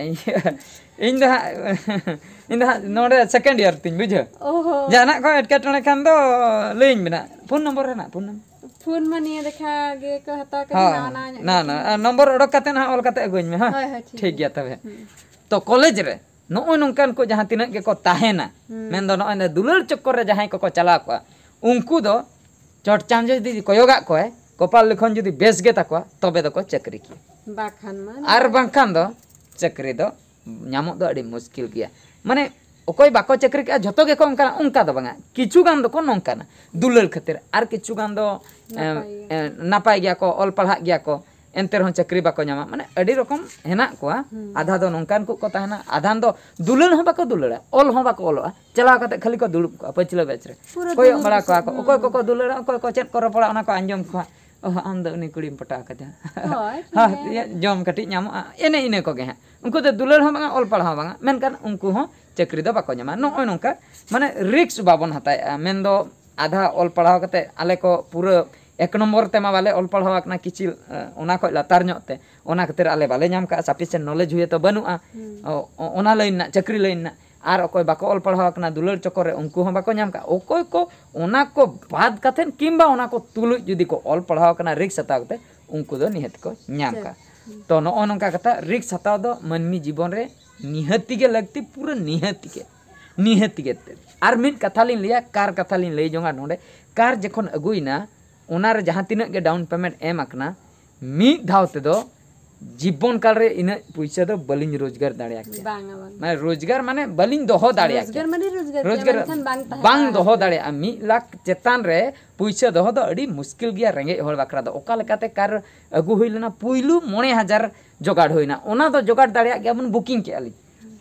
ᱤᱧ ᱫᱚ ᱦᱟᱸᱜ, ᱤᱧ ᱫᱚ ᱦᱟᱸᱜ ᱱᱚᱰᱮ ᱥᱮᱠᱮᱱᱰ ᱤᱭᱟᱨ ᱛᱤᱧ, ᱵᱩᱡᱷᱟᱹᱣ᱾ ᱚ ᱦᱚᱸ᱾ ᱡᱟᱦᱟᱱᱟᱜ ᱠᱚ ᱮᱴᱠᱮᱴᱚᱬᱮ ᱠᱷᱟᱱ ᱫᱚ ᱞᱟᱹᱭᱟᱹᱧ ᱢᱮ ᱱᱟᱜ, ᱯᱷᱳᱱ ᱱᱚᱢᱵᱚᱨ ᱦᱮᱱᱟᱜ, ᱯᱷᱳᱱ ᱱᱚᱢᱵᱚᱨ᱾ ᱯᱷᱳᱱ ᱢᱟ ᱱᱤᱭᱟᱹ ᱫᱮᱠᱷᱟ ᱜᱮᱠᱚ ᱦᱟᱛᱟᱣ ᱠᱟᱫᱟ, ᱦᱳᱭ᱾ ᱱᱟᱣᱟ ᱱᱟᱣᱟ ᱧᱚᱜ ᱱᱟ, ᱜᱮ ᱱᱟ, ᱛᱤᱧ᱾ ᱟᱨ ᱱᱚᱢᱵᱚᱨ ᱚᱰᱚᱠ ᱠᱟᱛᱮ ᱱᱟᱦᱟᱜ ᱚᱞ ᱠᱟᱛᱮ ᱟᱹᱜᱩᱧ ᱢᱮ, ᱦᱮᱸ? ᱦᱳᱭ, ᱦᱳᱭ, ᱴᱷᱤᱠ ᱴᱷᱤᱠ ᱜᱮᱭᱟ᱾ ᱜᱮᱭᱟ ᱛᱚᱵᱮ᱾ ᱦᱩᱸ᱾ ᱛᱚ, ᱠᱚᱞᱮᱡᱽ ᱨᱮ ᱱᱚᱜᱼᱚᱭ ᱱᱚᱝᱠᱟᱱ ᱠᱚ ᱡᱟᱦᱟᱸ ᱛᱤᱱᱟᱹᱜ ᱜᱮᱠᱚ ᱛᱟᱦᱮᱱᱟ, ᱦᱩᱸ᱾ ᱢᱮᱱᱫᱚ ᱱᱚᱜᱼᱚᱭ ᱱᱚᱣᱟ ᱫᱩᱞᱟᱹᱲ ᱪᱚᱠᱠᱚᱨ ᱨᱮ ᱡᱟᱦᱟᱸᱭ ᱠᱚᱠᱚ ᱪᱟᱞᱟᱣ ᱠᱚᱜᱼᱟ, ᱩᱱᱠᱩ ᱫᱚ ᱪᱚᱴ ᱪᱟᱸᱫᱚ ᱡᱩᱫᱤ ᱠᱚᱭᱚᱜᱟᱜ ᱠᱚᱣᱟᱭ, ᱠᱚᱯᱟᱞ ᱞᱤᱠᱷᱚᱱ ᱡᱩᱫᱤ ᱵᱮᱥ ᱜᱮ ᱛᱟᱠᱚᱣᱟ, ᱛᱚᱵᱮ ᱫᱚᱠᱚ ᱪᱟᱹᱠᱨᱤ ᱠᱮᱭᱟ᱾ ᱵᱟᱠᱷᱟᱱ ᱢᱟ ᱟᱨ ᱱᱚᱣᱟ ᱵᱟᱝᱠᱷᱟᱱ ᱫᱚ ᱪᱟᱹᱠᱨᱤ ᱫᱚ ᱧᱟᱢᱚᱜ ᱫᱚ ᱟᱹᱰᱤ ᱢᱩᱥᱠᱤᱞ ᱜᱮᱭᱟ᱾ ᱢᱟᱱᱮ, ᱚᱠᱚᱭ ᱵᱟᱠᱚ ᱪᱟᱹᱠᱨᱤ ᱠᱟᱜᱼᱟ, ᱡᱷᱚᱛᱚ ᱜᱮᱠᱚ ᱚᱱᱠᱟᱱᱟ, ᱚᱱᱠᱟ ᱫᱚ ᱵᱟᱝᱟ᱾ ᱠᱤᱪᱷᱩ ᱜᱟᱱ ᱫᱚᱠᱚ ᱱᱚᱝᱠᱟᱱᱟ ᱫᱩᱞᱟᱹᱲ ᱠᱷᱟᱹᱛᱤᱨ, ᱟᱨ ᱠᱤᱪᱷᱩ ᱜᱟᱱ ᱫᱚ, ᱮ, ᱱᱟᱯᱟᱭ ᱜᱮᱭᱟ᱾ ᱮ, ᱱᱟᱯᱟᱭ ᱜᱮᱭᱟ ᱠᱚ, ᱚᱞ ᱯᱟᱲᱦᱟᱜ ᱜᱮᱭᱟ ᱠᱚ, ᱮᱱᱛᱮ ᱨᱮᱦᱚᱸ ᱪᱟᱹᱠᱨᱤ ᱵᱟᱠᱚ ᱧᱟᱢᱟ᱾ ᱢᱟᱱᱮ, ᱟᱹᱰᱤ ᱨᱚᱠᱚᱢ ᱦᱮᱱᱟᱜ ᱠᱚᱣᱟ᱾ ᱦᱩᱸ᱾ ᱟᱫᱷᱟ ᱫᱚ ᱱᱚᱝᱠᱟᱱ ᱠᱚ ᱠᱚ ᱛᱟᱦᱮᱱᱟ, ᱟᱫᱷᱟᱱ ᱫᱚ ᱫᱩᱞᱟᱹᱲ ᱦᱚᱸ ᱵᱟᱠᱚ ᱫᱩᱞᱟᱹᱲᱟ, ᱚᱞ ᱦᱚᱸ ᱵᱟᱠᱚ ᱚᱞᱚᱜᱼᱟ, ᱪᱟᱞᱟᱣ ᱠᱟᱛᱮ ᱠᱷᱟᱹᱞᱤ ᱠᱚ ᱫᱩᱲᱩᱵ ᱠᱚᱜᱼᱟ ᱯᱟᱹᱪᱷᱞᱟᱹ ᱵᱮᱪ ᱨᱮ᱾ ᱯᱩᱨᱟᱹ ᱠᱚᱭᱚᱜ ᱫᱩᱲᱩᱵ ᱵᱟᱲᱟ ᱠᱚᱣᱟ ᱠᱚ, ᱦᱩᱸ᱾ ᱚᱠᱚᱭ ᱠᱚᱠᱚ ᱫᱩᱞᱟᱹᱲᱟ, ᱚᱠᱚᱭ ᱠᱚ ᱪᱮᱫ ᱠᱚ ᱨᱚᱯᱚᱲᱟ, ᱚᱱᱟ ᱠᱚ ᱟᱸᱡᱚᱢ ᱠᱚᱣᱟ᱾ ᱚ, ᱟᱢ ᱫᱚ ᱩᱱᱤ ᱠᱩᱲᱤᱢ ᱯᱚᱴᱟᱣ ᱠᱟᱫᱮᱭᱟ᱾ ᱦᱳᱭ, ᱦᱳᱭ, ᱦᱮᱸ᱾ ᱤᱭᱟᱹ, ᱡᱚᱢ ᱠᱟᱹᱴᱤᱡ ᱧᱟᱢᱚᱜᱼᱟ, ᱮᱱᱮ ᱤᱱᱟᱹ ᱠᱚᱜᱮ ᱦᱟᱸᱜ᱾ ᱩᱱᱠᱩ ᱫᱚ ᱫᱩᱞᱟᱹᱲ ᱦᱚᱸ ᱵᱟᱝᱟ, ᱚᱞ ᱯᱟᱲᱦᱟᱣ ᱦᱚᱸ ᱵᱟᱝᱟ, ᱢᱮᱱᱠᱷᱟᱱ ᱩᱱᱠᱩ ᱦᱚᱸ ᱪᱟᱹᱠᱨᱤ ᱫᱚ ᱵᱟᱠᱚ ᱧᱟᱢᱟ᱾ ᱱᱚᱜᱼᱚᱭ ᱱᱚᱝᱠᱟ ᱢᱟᱱᱮ ᱨᱤᱠᱥ ᱵᱟᱵᱚᱱ ᱦᱟᱛᱟᱣᱮᱫᱼᱟ᱾ ᱢᱮᱱᱫᱚ ᱟᱫᱷᱟ ᱚᱞ ᱯᱟᱲᱦᱟᱣ ᱠᱟᱛᱮ ᱟᱞᱮ ᱠᱚ ᱯᱩᱨᱟᱹ ᱮᱠ ᱱᱚᱢᱵᱚᱨ ᱛᱮᱢᱟ ᱵᱟᱞᱮ ᱚᱞ ᱯᱟᱲᱦᱟᱣ ᱟᱠᱟᱱᱟ, ᱠᱤᱪᱷᱤ ᱚᱱᱟ ᱠᱷᱚᱡ ᱞᱟᱛᱟᱨ ᱧᱚᱜ ᱛᱮ, ᱚᱱᱟ ᱠᱷᱟᱹᱛᱤᱨ ᱟᱞᱮ ᱵᱟᱞᱮ ᱧᱟᱢ ᱠᱟᱜᱼᱟ, sufficient knowledge ᱦᱩᱭᱟᱛᱚ ᱵᱟᱹᱱᱩᱜᱼᱟ᱾ ᱚ-, ᱚ-, ᱚᱱᱟ ᱞᱟᱭᱤᱱ ᱨᱮᱱᱟᱜ, ᱪᱟᱹᱠᱨᱤ ᱞᱟᱭᱤᱱ ᱨᱮᱱᱟᱜ᱾ ᱟᱨ ᱚᱠᱚᱭ ᱵᱟᱠᱚ ᱚᱞ ᱯᱟᱲᱦᱟᱣ ᱟᱠᱟᱱᱟ, ᱫᱩᱞᱟᱹᱲ ᱪᱚᱠᱚᱨ ᱨᱮ, ᱩᱱᱠᱩ ᱦᱚᱸ ᱵᱟᱠᱚ ᱧᱟᱢ ᱠᱟᱜᱼᱟ᱾ ᱚᱠᱚᱭ ᱠᱚ ᱚᱱᱟ ᱠᱚ ᱵᱟᱫ ᱠᱟᱛᱮᱫ ᱠᱤᱝᱵᱟ ᱚᱱᱟ ᱠᱚ ᱛᱩᱞᱩᱡ ᱡᱩᱫᱤ ᱠᱚ ᱚᱞ ᱯᱟᱲᱦᱟᱣ ᱟᱠᱟᱱᱟ ᱨᱤᱠᱥ ᱦᱟᱛᱟᱣ ᱠᱟᱛᱮ, ᱩᱱᱠᱩ ᱫᱚ ᱱᱤᱦᱟᱹᱛ ᱠᱚ ᱧᱟᱢ ᱠᱟᱜᱼᱟ᱾ ᱛᱚ, ᱱᱚᱜᱼᱚ ᱱᱚᱝᱠᱟ ᱠᱟᱛᱷᱟ, ᱨᱤᱠᱥ ᱦᱟᱛᱟᱣ ᱫᱚ ᱢᱟᱹᱱᱢᱤ ᱡᱤᱵᱚᱱ ᱨᱮ ᱱᱤᱦᱟᱹᱛᱤ ᱜᱮ ᱞᱟᱹᱠᱛᱤ, ᱯᱩᱨᱟᱹ ᱱᱤᱦᱟᱹᱛᱤ ᱜᱮ, ᱱᱤᱦᱟᱹᱛᱤ ᱜᱮ᱾ ᱟᱨ ᱢᱤᱫ ᱠᱟᱛᱷᱟ ᱞᱤᱧ ᱞᱟᱹᱭᱟ, ᱠᱟᱨ ᱠᱟᱛᱷᱟ ᱞᱤᱧ ᱞᱟᱹᱭ ᱡᱚᱝᱟ ᱱᱚᱰᱮ᱾ ᱠᱟᱨ ᱡᱚᱠᱷᱚᱱ ᱟᱹᱜᱩᱭᱮᱱᱟ, ᱚᱱᱟ ᱨᱮ ᱡᱟᱦᱟᱸ ᱛᱤᱱᱟᱹᱜ ᱜᱮ down payment ᱮᱢ ᱟᱠᱟᱱᱟ, ᱢᱤᱫ ᱫᱷᱟᱣ ᱛᱮᱫᱚ ᱡᱤᱵᱚᱱ ᱠᱟᱞ ᱨᱮ ᱤᱱᱟᱹᱜ ᱯᱩᱭᱥᱟᱹ ᱫᱚ ᱵᱟᱹᱞᱤᱧ ᱨᱳᱡᱽᱜᱟᱨ ᱫᱟᱲᱮᱭᱟᱜ ᱠᱮᱭᱟ᱾ ᱵᱟᱝᱟ, ᱵᱟᱝᱟ᱾ ᱢᱟᱱᱮ ᱨᱳᱡᱽᱜᱟᱨ ᱢᱟᱱᱮ ᱵᱟᱹᱞᱤᱧ ᱫᱚᱦᱚ ᱫᱟᱲᱮᱭᱟᱜ ᱨᱳᱡᱽᱜᱟᱨ ᱠᱮᱭᱟ᱾ ᱢᱟᱱᱮ ᱨᱳᱡᱽᱜᱟᱨ ᱠᱮᱭᱟ, ᱨᱳᱡᱽᱜᱟᱨ ᱢᱮᱱᱠᱷᱟᱱ ᱵᱟᱝ ᱛᱟᱦᱮᱸ ᱵᱟᱝ ᱫᱟᱲᱮᱭᱟᱜᱼᱟ᱾ ᱫᱚᱦᱚ ᱫᱟᱲᱮᱭᱟᱜᱼᱟ᱾ ᱢᱤᱫ ᱞᱟᱠᱷ ᱪᱮᱛᱟᱱ ᱨᱮ ᱯᱩᱭᱥᱟᱹ ᱫᱚᱦᱚ ᱫᱚ ᱟᱹᱰᱤ ᱢᱩᱥᱠᱤᱞ ᱜᱮᱭᱟ ᱨᱮᱸᱜᱮᱡ ᱦᱚᱲ ᱵᱟᱠᱷᱨᱟ ᱫᱚ᱾ ᱚᱠᱟ ᱞᱮᱠᱟᱛᱮ ᱠᱟᱨ ᱟᱹᱜᱩ ᱦᱩᱭ ᱞᱮᱱᱟ, ᱯᱩᱭᱞᱩ ᱢᱚᱬᱮ ᱦᱟᱡᱟᱨ ᱡᱚᱜᱟᱲ ᱦᱩᱭᱱᱟ, ᱚᱱᱟ ᱫᱚ ᱡᱚᱜᱟᱲ ᱫᱟᱲᱮᱭᱟᱜ ᱜᱮᱭᱟ ᱵᱚᱱ, ᱵᱩᱠᱤᱝ ᱠᱮᱜᱼᱟ ᱞᱤᱧ᱾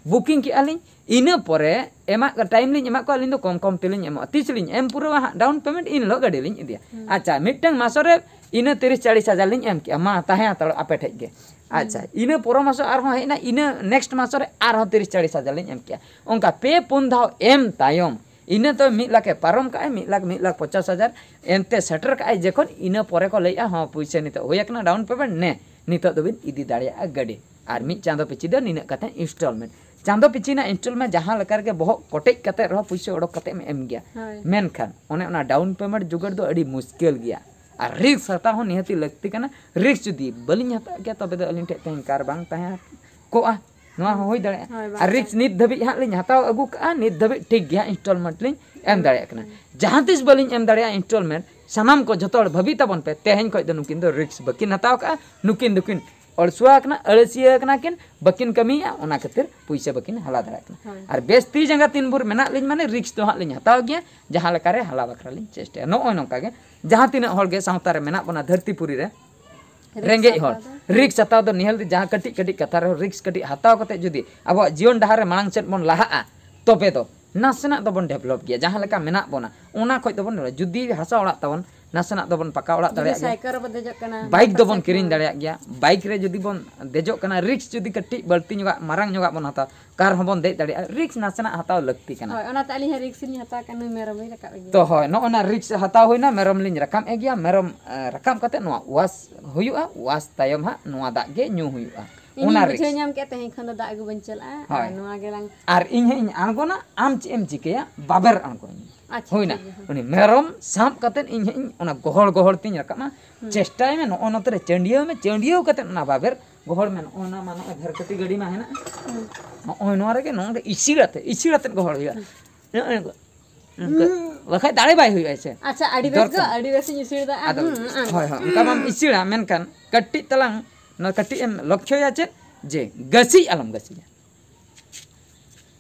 ᱵᱩᱠᱤᱝ ᱠᱮᱜᱼᱟ ᱞᱤᱧ, ᱤᱱᱟᱹ ᱯᱚᱨᱮ ᱮᱢᱟᱜ, time ᱞᱤᱧ ᱮᱢᱟᱜ ᱠᱚᱣᱟ ᱟᱹᱞᱤᱧ ᱫᱚ, ᱠᱚᱢ ᱠᱚᱢ ᱛᱮᱞᱤᱧ ᱮᱢᱚᱜᱼᱟ᱾ ᱛᱤᱥ ᱞᱤᱧ ᱮᱢ ᱯᱩᱨᱟᱹᱣᱟ ᱦᱟᱸᱜ down payment, ᱤᱱ ᱦᱤᱞᱳᱜ ᱜᱟᱹᱰᱤ ᱞᱤᱧ ᱤᱫᱤᱭᱟ᱾ ᱟᱪᱪᱷᱟ, ᱢᱤᱫᱴᱟᱝ ᱢᱟᱥᱚ ᱨᱮ ᱤᱱᱟᱹ ᱛᱤᱨᱤᱥ ᱪᱟᱞᱤᱥ ᱦᱟᱡᱟᱨ ᱞᱤᱧ ᱮᱢ ᱠᱮᱜᱼᱟ, ᱢᱟ ᱛᱟᱦᱮᱸ ᱦᱟᱛᱟᱲᱚᱜ ᱟᱯᱮ ᱴᱷᱮᱡ ᱜᱮ᱾ ᱟᱪᱪᱷᱟ, ᱤᱱᱟᱹ ᱯᱚᱨᱚ ᱢᱟᱥᱚ ᱟᱨᱦᱚᱸ ᱦᱮᱡ ᱮᱱᱟ, ᱤᱱᱟᱹ next ᱢᱟᱥᱚ ᱨᱮ ᱟᱨᱦᱚᱸ ᱛᱤᱨᱤᱥ ᱪᱟᱞᱤᱥ ᱦᱟᱡᱟᱨ ᱞᱤᱧ ᱮᱢ ᱠᱮᱜᱼᱟ᱾ ᱚᱱᱠᱟ ᱯᱮ ᱯᱩᱱ ᱫᱷᱟᱣ ᱮᱢ ᱛᱟᱭᱚᱢ, ᱤᱱᱟᱹ ᱛᱚ ᱢᱤᱫ ᱞᱟᱠᱷ ᱮ ᱯᱟᱨᱚᱢ ᱠᱟᱜᱼᱟᱭ, ᱢᱤᱫ ᱞᱟᱠᱷ, ᱢᱤᱫ ᱞᱟᱠᱷ ᱯᱚᱪᱟᱥ ᱦᱟᱡᱟᱨ ᱮᱱᱛᱮ ᱥᱮᱴᱮᱨ ᱠᱟᱜᱼᱟᱭ ᱡᱚᱠᱷᱚᱱ, ᱤᱱᱟᱹ ᱯᱚᱨᱮ ᱠᱚ ᱞᱟᱹᱭᱮᱜᱼᱟ, "ᱦᱚᱸ, ᱯᱩᱭᱥᱟᱹ ᱱᱤᱛᱚᱜ ᱦᱩᱭ ᱟᱠᱟᱱᱟ, down payment ᱱᱮ, ᱱᱤᱛᱚᱜ ᱫᱚᱵᱤᱱ ᱤᱫᱤ ᱫᱟᱲᱮᱭᱟᱜᱼᱟ ᱜᱟᱹᱰᱤ᱾ ᱟᱨ ᱢᱤᱫ ᱪᱟᱸᱫᱚ ᱯᱤᱪᱷᱤ ᱫᱚ ᱱᱤᱱᱟᱹᱜ ᱠᱟᱛᱮ installment᱾" ᱪᱟᱸᱫᱚ ᱯᱤᱪᱷᱤ ᱨᱮᱱᱟᱜ installment ᱡᱟᱦᱟᱸ ᱞᱮᱠᱟ ᱨᱮᱜᱮ ᱵᱚᱦᱚᱜ ᱠᱚᱴᱮᱡ ᱠᱟᱛᱮ ᱨᱮᱦᱚᱸ ᱯᱩᱭᱥᱟᱹ ᱚᱰᱚᱠ ᱠᱟᱛᱮ ᱮᱢ ᱮᱢ ᱜᱮᱭᱟ᱾ ᱦᱳᱭ᱾ ᱢᱮᱱᱠᱷᱟᱱ ᱚᱱᱮ ᱚᱱᱟ down payment ᱡᱳᱜᱟᱲ ᱫᱚ ᱟᱹᱰᱤ ᱢᱩᱥᱠᱤᱞ ᱜᱮᱭᱟ᱾ ᱟᱨ ᱨᱤᱠᱥ ᱦᱟᱛᱟᱣ ᱦᱚᱸ ᱱᱤᱦᱟᱹᱛᱤ ᱞᱟᱹᱠᱛᱤ ᱠᱟᱱᱟ᱾ ᱨᱤᱠᱥ ᱡᱩᱫᱤ ᱵᱟᱹᱞᱤᱧ ᱦᱟᱛᱟᱣ ᱠᱮᱭᱟ, ᱛᱚᱵᱮ ᱫᱚ ᱟᱹᱞᱤᱧ ᱴᱷᱮᱡ ᱛᱮᱦᱮᱧ ᱠᱟᱨ ᱵᱟᱝ ᱛᱟᱦᱮᱸ ᱠᱚᱜᱼᱟ᱾ ᱱᱚᱣᱟ ᱦᱚᱸ ᱦᱩᱭ ᱫᱟᱲᱮᱭᱟᱜᱼᱟ᱾ ᱦᱳᱭ, ᱵᱟᱝ ᱟᱨ ᱨᱤᱠᱥ ᱛᱟᱦᱮᱸ᱾ ᱱᱤᱛ ᱫᱷᱟᱹᱵᱤᱡ ᱦᱟᱸᱜ ᱞᱤᱧ ᱦᱟᱛᱟᱣ ᱟᱹᱜᱩ ᱠᱟᱜᱼᱟ, ᱱᱤᱛ ᱫᱷᱟᱹᱵᱤᱡ ᱴᱷᱤᱠ ᱜᱮ ᱦᱟᱸᱜ installment ᱞᱤᱧ ᱮᱢ ᱫᱟᱲᱮᱭᱟᱜ ᱠᱟᱱᱟ᱾ ᱡᱟᱦᱟᱸ ᱛᱤᱥ ᱵᱟᱹᱞᱤᱧ ᱮᱢ ᱫᱟᱲᱮᱭᱟᱜᱼᱟ installment, ᱥᱟᱱᱟᱢ ᱠᱚ ᱡᱷᱚᱛᱚ ᱦᱚᱲ ᱵᱷᱟᱹᱵᱤ ᱛᱟᱵᱚᱱ ᱯᱮ, ᱛᱮᱦᱮᱧ ᱠᱷᱚᱡ ᱫᱚ ᱱᱩᱠᱤᱱ ᱫᱚ ᱨᱤᱠᱥ ᱵᱟᱹᱠᱤᱱ ᱦᱟᱛᱟᱣ ᱠᱟᱜᱼᱟ, ᱱᱩᱠᱤᱱ ᱫᱚᱠᱤᱱ ᱟᱹᱲᱥᱩᱣᱟᱹ ᱟᱠᱟᱱᱟ, ᱟᱹᱲᱟᱹᱥᱤᱭᱟᱹ ᱟᱠᱟᱱᱟ ᱠᱤᱱ, ᱵᱟᱹᱠᱤᱱ ᱠᱟᱹᱢᱤᱭᱮᱫᱼᱟ, ᱚᱱᱟ ᱠᱷᱟᱹᱛᱤᱨ ᱯᱩᱭᱥᱟᱹ ᱵᱟᱹᱠᱤᱱ ᱦᱟᱞᱟ ᱫᱟᱲᱮᱭᱟᱜ ᱠᱟᱱᱟ᱾ ᱦᱳᱭ᱾ ᱟᱨ ᱵᱮᱥ ᱛᱤ ᱡᱟᱸᱜᱟ ᱛᱤᱱ ᱵᱷᱳᱨ ᱢᱮᱱᱟᱜ ᱞᱤᱧ ᱢᱟᱱᱮ ᱨᱤᱠᱥ ᱫᱚ ᱦᱟᱸᱜ ᱞᱤᱧ ᱦᱟᱛᱟᱣ ᱜᱮᱭᱟ, ᱡᱟᱦᱟᱸ ᱞᱮᱠᱟᱨᱮ ᱦᱟᱞᱟ ᱵᱟᱠᱷᱨᱟ ᱞᱤᱧ ᱪᱮᱥᱴᱟᱭᱟ᱾ ᱱᱚᱜᱼᱚᱭ ᱱᱚᱝᱠᱟ ᱜᱮ ᱡᱟᱦᱟᱸ ᱛᱤᱱᱟᱹᱜ ᱦᱚᱲ ᱜᱮ ᱥᱟᱶᱛᱟ ᱨᱮ ᱢᱮᱱᱟᱜ ᱵᱚᱱᱟ ᱫᱷᱟᱹᱨᱛᱤ ᱯᱩᱨᱤ ᱨᱮ, ᱨᱤᱠᱥ ᱨᱮᱸᱜᱮᱡ ᱦᱚᱲ, ᱦᱟᱛᱟᱣ ᱫᱚ᱾ ᱨᱤᱠᱥ ᱦᱟᱛᱟᱣ ᱫᱚ ᱱᱤᱦᱟᱹᱛ ᱡᱟᱦᱟᱸ ᱠᱟᱹᱴᱤᱡ ᱠᱟᱹᱴᱤᱡ ᱠᱟᱛᱷᱟ ᱨᱮᱦᱚᱸ ᱨᱤᱠᱥ ᱠᱟᱹᱴᱤᱡ ᱦᱟᱛᱟᱣ ᱠᱟᱛᱮ ᱡᱩᱫᱤ ᱟᱵᱚᱣᱟᱜ ᱡᱤᱭᱚᱱ ᱰᱟᱦᱟᱨ ᱨᱮ ᱢᱟᱲᱟᱝ ᱥᱮᱫ ᱵᱚᱱ ᱞᱟᱦᱟᱜᱼᱟ, ᱛᱚᱵᱮ ᱫᱚ ᱱᱟᱥᱮᱱᱟᱜ ᱫᱚᱵᱚᱱ ᱰᱮᱵᱷᱞᱚᱯ ᱜᱮᱭᱟ, ᱡᱟᱦᱟᱸ ᱞᱮᱠᱟ ᱢᱮᱱᱟᱜ ᱵᱚᱱᱟ ᱚᱱᱟ ᱠᱷᱚᱡ ᱫᱚᱵᱚᱱ ᱰᱮᱵᱷᱞᱚᱯ᱾ ᱡᱩᱫᱤ ᱦᱟᱥᱟ ᱚᱲᱟᱜ ᱛᱟᱵᱚᱱ ᱱᱟᱥᱮᱱᱟᱜ ᱫᱚᱵᱚᱱ ᱯᱟᱠᱟ ᱚᱲᱟᱜ ᱡᱩᱫᱤ ᱫᱟᱲᱮᱭᱟᱜ ᱜᱮᱭᱟ, ᱥᱟᱭᱠᱮᱞ ᱨᱮᱵᱚ ᱫᱮᱡᱚᱜ ᱠᱟᱱᱟ, ᱵᱟᱭᱤᱠ ᱢᱚᱴᱚᱨ ᱫᱚᱵᱚᱱ ᱥᱟᱭᱠᱮᱞ ᱠᱤᱨᱤᱧ ᱫᱟᱲᱮᱭᱟᱜ ᱜᱮᱭᱟ, ᱵᱟᱭᱤᱠ ᱨᱮ ᱡᱩᱫᱤ ᱵᱚᱱ ᱫᱮᱡᱚᱜ ᱠᱟᱱᱟ, ᱨᱤᱠᱥ ᱡᱩᱫᱤ ᱠᱟᱹᱴᱤᱡ ᱵᱟᱹᱲᱛᱤ ᱧᱚᱜᱟᱜ ᱢᱟᱨᱟᱝ ᱧᱚᱜᱟᱜ ᱵᱚᱱ ᱦᱟᱛᱟᱣᱟ, ᱠᱟᱨ ᱦᱚᱸᱵᱚᱱ ᱫᱮᱡ ᱫᱟᱲᱮᱭᱟᱜᱼᱟ, ᱨᱤᱠᱥ ᱱᱟᱥᱮᱱᱟᱜ ᱦᱟᱛᱟᱣ ᱞᱟᱹᱠᱛᱤ ᱠᱟᱱᱟ᱾ ᱦᱳᱭ, ᱚᱱᱟᱛᱮ ᱟᱹᱞᱤᱧ ᱦᱚᱸ ᱨᱤᱠᱥ ᱞᱤᱧ ᱦᱟᱛᱟᱣ ᱠᱟᱜᱼᱟ, ᱱᱩᱭ ᱢᱮᱨᱚᱢ ᱞᱤᱧ ᱨᱟᱠᱟᱵ ᱮ ᱜᱮᱭᱟ᱾ ᱛᱚ ᱦᱳᱭ, ᱱᱚᱜᱼᱚ ᱱᱟ ᱨᱤᱠᱥ ᱦᱟᱛᱟᱣ ᱦᱩᱭᱱᱟ, ᱢᱮᱨᱚᱢ ᱞᱤᱧ ᱨᱟᱠᱟᱵ ᱮ ᱜᱮᱭᱟ, ᱢᱮᱨᱚᱢ ᱮ, ᱨᱟᱠᱟᱵ ᱠᱟᱛᱮ ᱱᱚᱣᱟ ᱣᱟᱥ ᱦᱩᱭᱩᱜᱼᱟ, ᱣᱟᱥ ᱛᱟᱭᱚᱢ ᱦᱟᱸᱜ ᱱᱚᱣᱟ ᱫᱟᱜ ᱜᱮ ᱧᱩ ᱦᱩᱭᱩᱜᱼᱟ᱾ ᱤᱧ ᱚᱱᱟ ᱦᱚᱸᱧ ᱵᱩᱡᱷᱟᱹᱣ ᱨᱤᱠᱥ᱾ ᱧᱟᱢ ᱠᱮᱫ, ᱛᱮᱦᱮᱧ ᱠᱷᱚᱱ ᱫᱚ ᱫᱟᱜ ᱟᱹᱜᱩ ᱵᱟᱹᱧ ᱪᱟᱞᱟᱜᱼᱟ᱾ ᱦᱳᱭ᱾ ᱟᱨ ᱱᱚᱣᱟ ᱜᱮᱞᱟᱝ ᱟᱨ ᱤᱧ ᱦᱟᱸᱜ ᱤᱧ ᱟᱬᱜᱚᱱᱟ, ᱟᱢ ᱪᱮᱫ ᱮᱢ ᱪᱤᱠᱟᱹᱭᱟ, ᱵᱟᱵᱮᱨ ᱟᱬᱜᱚᱧ ᱢᱮ᱾ ᱟᱪᱪᱷᱟ, ᱦᱩᱭᱱᱟ? ᱴᱷᱤᱠ ᱜᱮᱭᱟ, ᱦᱮᱸ᱾ ᱩᱱᱤ ᱢᱮᱨᱚᱢ ᱥᱟᱵ ᱠᱟᱛᱮ ᱤᱧ ᱦᱟᱸᱜ ᱤᱧ ᱚᱱᱟ ᱜᱚᱦᱚᱲ ᱜᱚᱦᱚᱲ ᱛᱤᱧ ᱨᱟᱠᱟᱵᱼᱟ᱾ ᱦᱩᱸ᱾ ᱪᱮᱥᱴᱟᱭ ᱢᱮ, ᱱᱚᱜᱼᱚ ᱱᱚᱛᱮ ᱨᱮ ᱪᱟᱹᱰᱭᱟᱹᱣ ᱢᱮ, ᱪᱟᱹᱰᱭᱟᱹᱣ ᱠᱟᱛᱮ ᱚᱱᱟ ᱵᱟᱵᱮᱨ ᱜᱚᱦᱚᱲ ᱢᱮ᱾ ᱱᱚᱜᱼᱚ ᱱᱟ ᱢᱟ, ᱱᱚᱜᱼᱚᱭ ᱵᱷᱮᱨᱠᱟᱹᱴᱤ ᱜᱟᱹᱰᱤ ᱢᱟ ᱦᱮᱱᱟᱜᱼᱟ᱾ ᱦᱩᱸ᱾ ᱱᱚᱜᱼᱚᱭ ᱱᱚᱣᱟ ᱨᱮᱜᱮ ᱱᱚᱜᱼᱚᱭ ᱤᱥᱤᱲ ᱟᱛᱮ, ᱤᱥᱤᱲ ᱟᱛᱮ ᱜᱚᱦᱚᱲ ᱦᱩᱭᱩᱜᱼᱟ᱾ ᱦᱩᱸ᱾ ᱱᱚᱜᱼᱚᱭ ᱱᱚᱝᱠᱟ᱾ ᱱᱚᱝᱠᱟ᱾ ᱦᱩᱸ᱾ ᱵᱟᱠᱷᱟᱡ ᱫᱟᱲᱮ ᱵᱟᱭ ᱦᱩᱭᱩᱜᱼᱟ ᱥᱮ᱾ ᱟᱪᱪᱷᱟ, ᱟᱹᱰᱤ ᱵᱮᱥ ᱫᱚ, ᱫᱚᱨᱠᱟᱨ᱾ ᱟᱹᱰᱤ ᱵᱮᱥ ᱤᱧ ᱤᱥᱤᱲ ᱫᱟ᱾ ᱟᱫᱚ, ᱦᱩᱸ, ᱦᱩᱸ᱾ ᱦᱳᱭ, ᱦᱳᱭ, ᱚᱱᱠᱟ ᱢᱟᱢ ᱤᱥᱤᱲᱟ, ᱢᱮᱱᱠᱷᱟᱱ ᱠᱟᱹᱴᱤᱡ ᱛᱟᱞᱟᱝ, ᱱᱚᱣᱟ ᱠᱟᱹᱴᱤᱡ ᱮᱢ ᱞᱚᱠᱠᱷᱚᱭᱟ ᱪᱮᱫ? ᱡᱮ ᱜᱟᱹᱥᱤ ᱟᱞᱚᱢ ᱜᱟᱹᱥᱤᱭᱟ᱾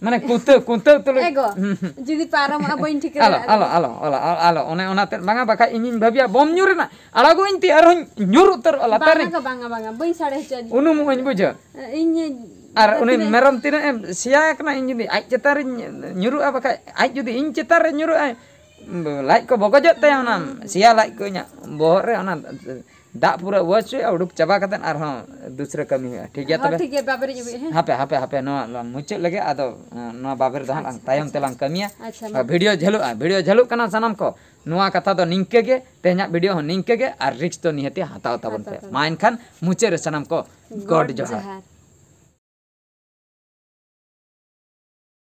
ᱢᱟᱱᱮ ᱠᱩᱱᱛᱟᱹᱣ, ᱠᱩᱱᱛᱟᱹᱣ ᱛᱩᱞᱩᱡ᱾ ᱮᱜᱳ, ᱦᱩᱸ, ᱦᱩᱸ᱾ ᱡᱩᱫᱤ ᱯᱟᱨᱚᱢᱚᱜᱼᱟ, ᱵᱟᱹᱧ ᱴᱷᱤᱠᱟᱹ ᱟᱞᱚ, ᱫᱟᱲᱮᱭᱟᱜᱼᱟ᱾ ᱟᱞᱚ, ᱟᱞᱚ, ᱟᱞᱚ, ᱟᱞᱚ, ᱟᱞᱚ, ᱚᱱᱮ ᱚᱱᱟᱛᱮ ᱵᱟᱝᱟ, ᱵᱟᱠᱷᱟᱡ ᱤᱧᱤᱧ ᱵᱷᱟᱹᱵᱤᱭᱟ, ᱵᱚᱢ ᱧᱩᱨ ᱮᱱᱟ, ᱟᱲᱟᱜᱚᱜ ᱟᱹᱧ ᱛᱮ ᱟᱨᱦᱚᱸᱧ ᱧᱩᱨ ᱩᱛᱟᱹᱨᱚᱜᱼᱟ ᱞᱟᱛᱟᱨ ᱨᱮ᱾ ᱵᱟᱝᱟ ᱜᱚ, ᱵᱟᱝᱟ, ᱵᱟᱝᱟ, ᱵᱟᱹᱧ ᱥᱟᱰᱮ ᱦᱚᱪᱚᱣᱟᱜᱼᱟ᱾ ᱩᱱᱩᱢᱚᱜ ᱟᱹᱧ, ᱵᱩᱡᱷᱟᱹᱣ᱾ ᱤᱧ ᱟᱨ ᱩᱱᱤ ᱛᱤᱱᱟᱹᱜ ᱢᱮᱨᱚᱢ ᱛᱤᱱᱟᱹᱜ ᱮᱢ ᱥᱮᱭᱟ ᱟᱠᱟᱱᱟ, ᱤᱧ ᱡᱩᱫᱤ ᱟᱡ ᱪᱮᱛᱟᱱ ᱨᱤᱧ ᱧᱩᱨᱩᱜᱼᱟ, ᱵᱟᱠᱷᱟᱡ ᱟᱡ ᱡᱩᱫᱤ ᱤᱧ ᱪᱮᱛᱟᱱ ᱨᱮ ᱧᱩᱨᱩᱜᱼᱟᱭ, ᱞᱟᱡ ᱠᱚ ᱵᱚᱜᱚᱡᱚᱜ ᱛᱟᱭᱟ, ᱚᱱᱟ ᱦᱩᱸ᱾ ᱥᱮᱭᱟ ᱞᱟᱡ ᱠᱚ ᱤᱧᱟᱹᱜ ᱵᱚᱦᱚᱜ ᱨᱮ, ᱚᱱᱟ ᱫᱟᱜ ᱯᱩᱨᱟᱹ wash ᱦᱩᱭᱩᱜᱼᱟ, ᱩᱰᱩᱠ ᱪᱟᱵᱟ ᱠᱟᱛᱮ ᱟᱨᱦᱚᱸ ᱫᱩᱥᱨᱟᱹ ᱠᱟᱹᱢᱤ ᱦᱩᱭᱩᱜᱼᱟ᱾ ᱴᱷᱤᱠ ᱜᱮᱭᱟ? ᱦᱚᱸ, ᱛᱚᱵᱮ ᱴᱷᱤᱠ ᱜᱮᱭᱟ, ᱵᱟᱵᱮᱨᱤᱧ ᱟᱹᱜᱩᱭᱮᱫᱼᱟ, ᱦᱮᱸ᱾ ᱦᱟᱯᱮ, ᱦᱟᱯᱮ, ᱦᱟᱯᱮ, ᱱᱚᱣᱟ ᱞᱟᱝ ᱢᱩᱪᱟᱹᱫ ᱞᱮᱜᱮ, ᱟᱫᱚ, ᱮᱸ, ᱱᱚᱣᱟ ᱵᱟᱵᱮᱨ ᱫᱚ ᱦᱟᱸᱜ ᱞᱟᱝ ᱟᱪᱪᱷᱟ, ᱛᱟᱭᱚᱢ ᱟᱪᱪᱷᱟ᱾ ᱛᱮᱞᱟᱝ ᱠᱟᱹᱢᱤᱭᱟ᱾ ᱟᱪᱪᱷᱟ, ᱢᱟ᱾ ᱵᱷᱤᱰᱤᱭᱳ ᱡᱷᱟᱹᱞᱩᱜᱼᱟ, ᱵᱷᱤᱰᱤᱭᱳ ᱡᱷᱟᱹᱞᱩᱜ ᱠᱟᱱᱟ ᱥᱟᱱᱟᱢ ᱠᱚ᱾ ᱱᱚᱣᱟ ᱠᱟᱛᱷᱟ ᱫᱚ ᱱᱤᱝᱠᱟᱹ ᱜᱮ, ᱛᱮᱦᱮᱧᱟᱜ ᱵᱷᱤᱰᱤᱭᱳ ᱦᱚᱸ ᱱᱤᱝᱠᱟᱹ ᱜᱮ, ᱟᱨ ᱨᱤᱠᱥ ᱫᱚ ᱱᱤᱦᱟᱹᱛᱤ ᱦᱟᱛᱟᱣ ᱛᱟᱵᱚᱱ ᱦᱟᱛᱟᱣ ᱯᱮ᱾ ᱛᱟᱵᱚᱱ᱾ ᱢᱟ ᱮᱱᱠᱷᱟᱱ ᱢᱩᱪᱟᱹᱫ ᱨᱮ ᱥᱟᱱᱟᱢ ᱠᱚ ᱜᱚᱰ ᱜᱚᱰ ᱡᱚᱦᱟᱨ᱾ ᱡᱚᱦᱟᱨ᱾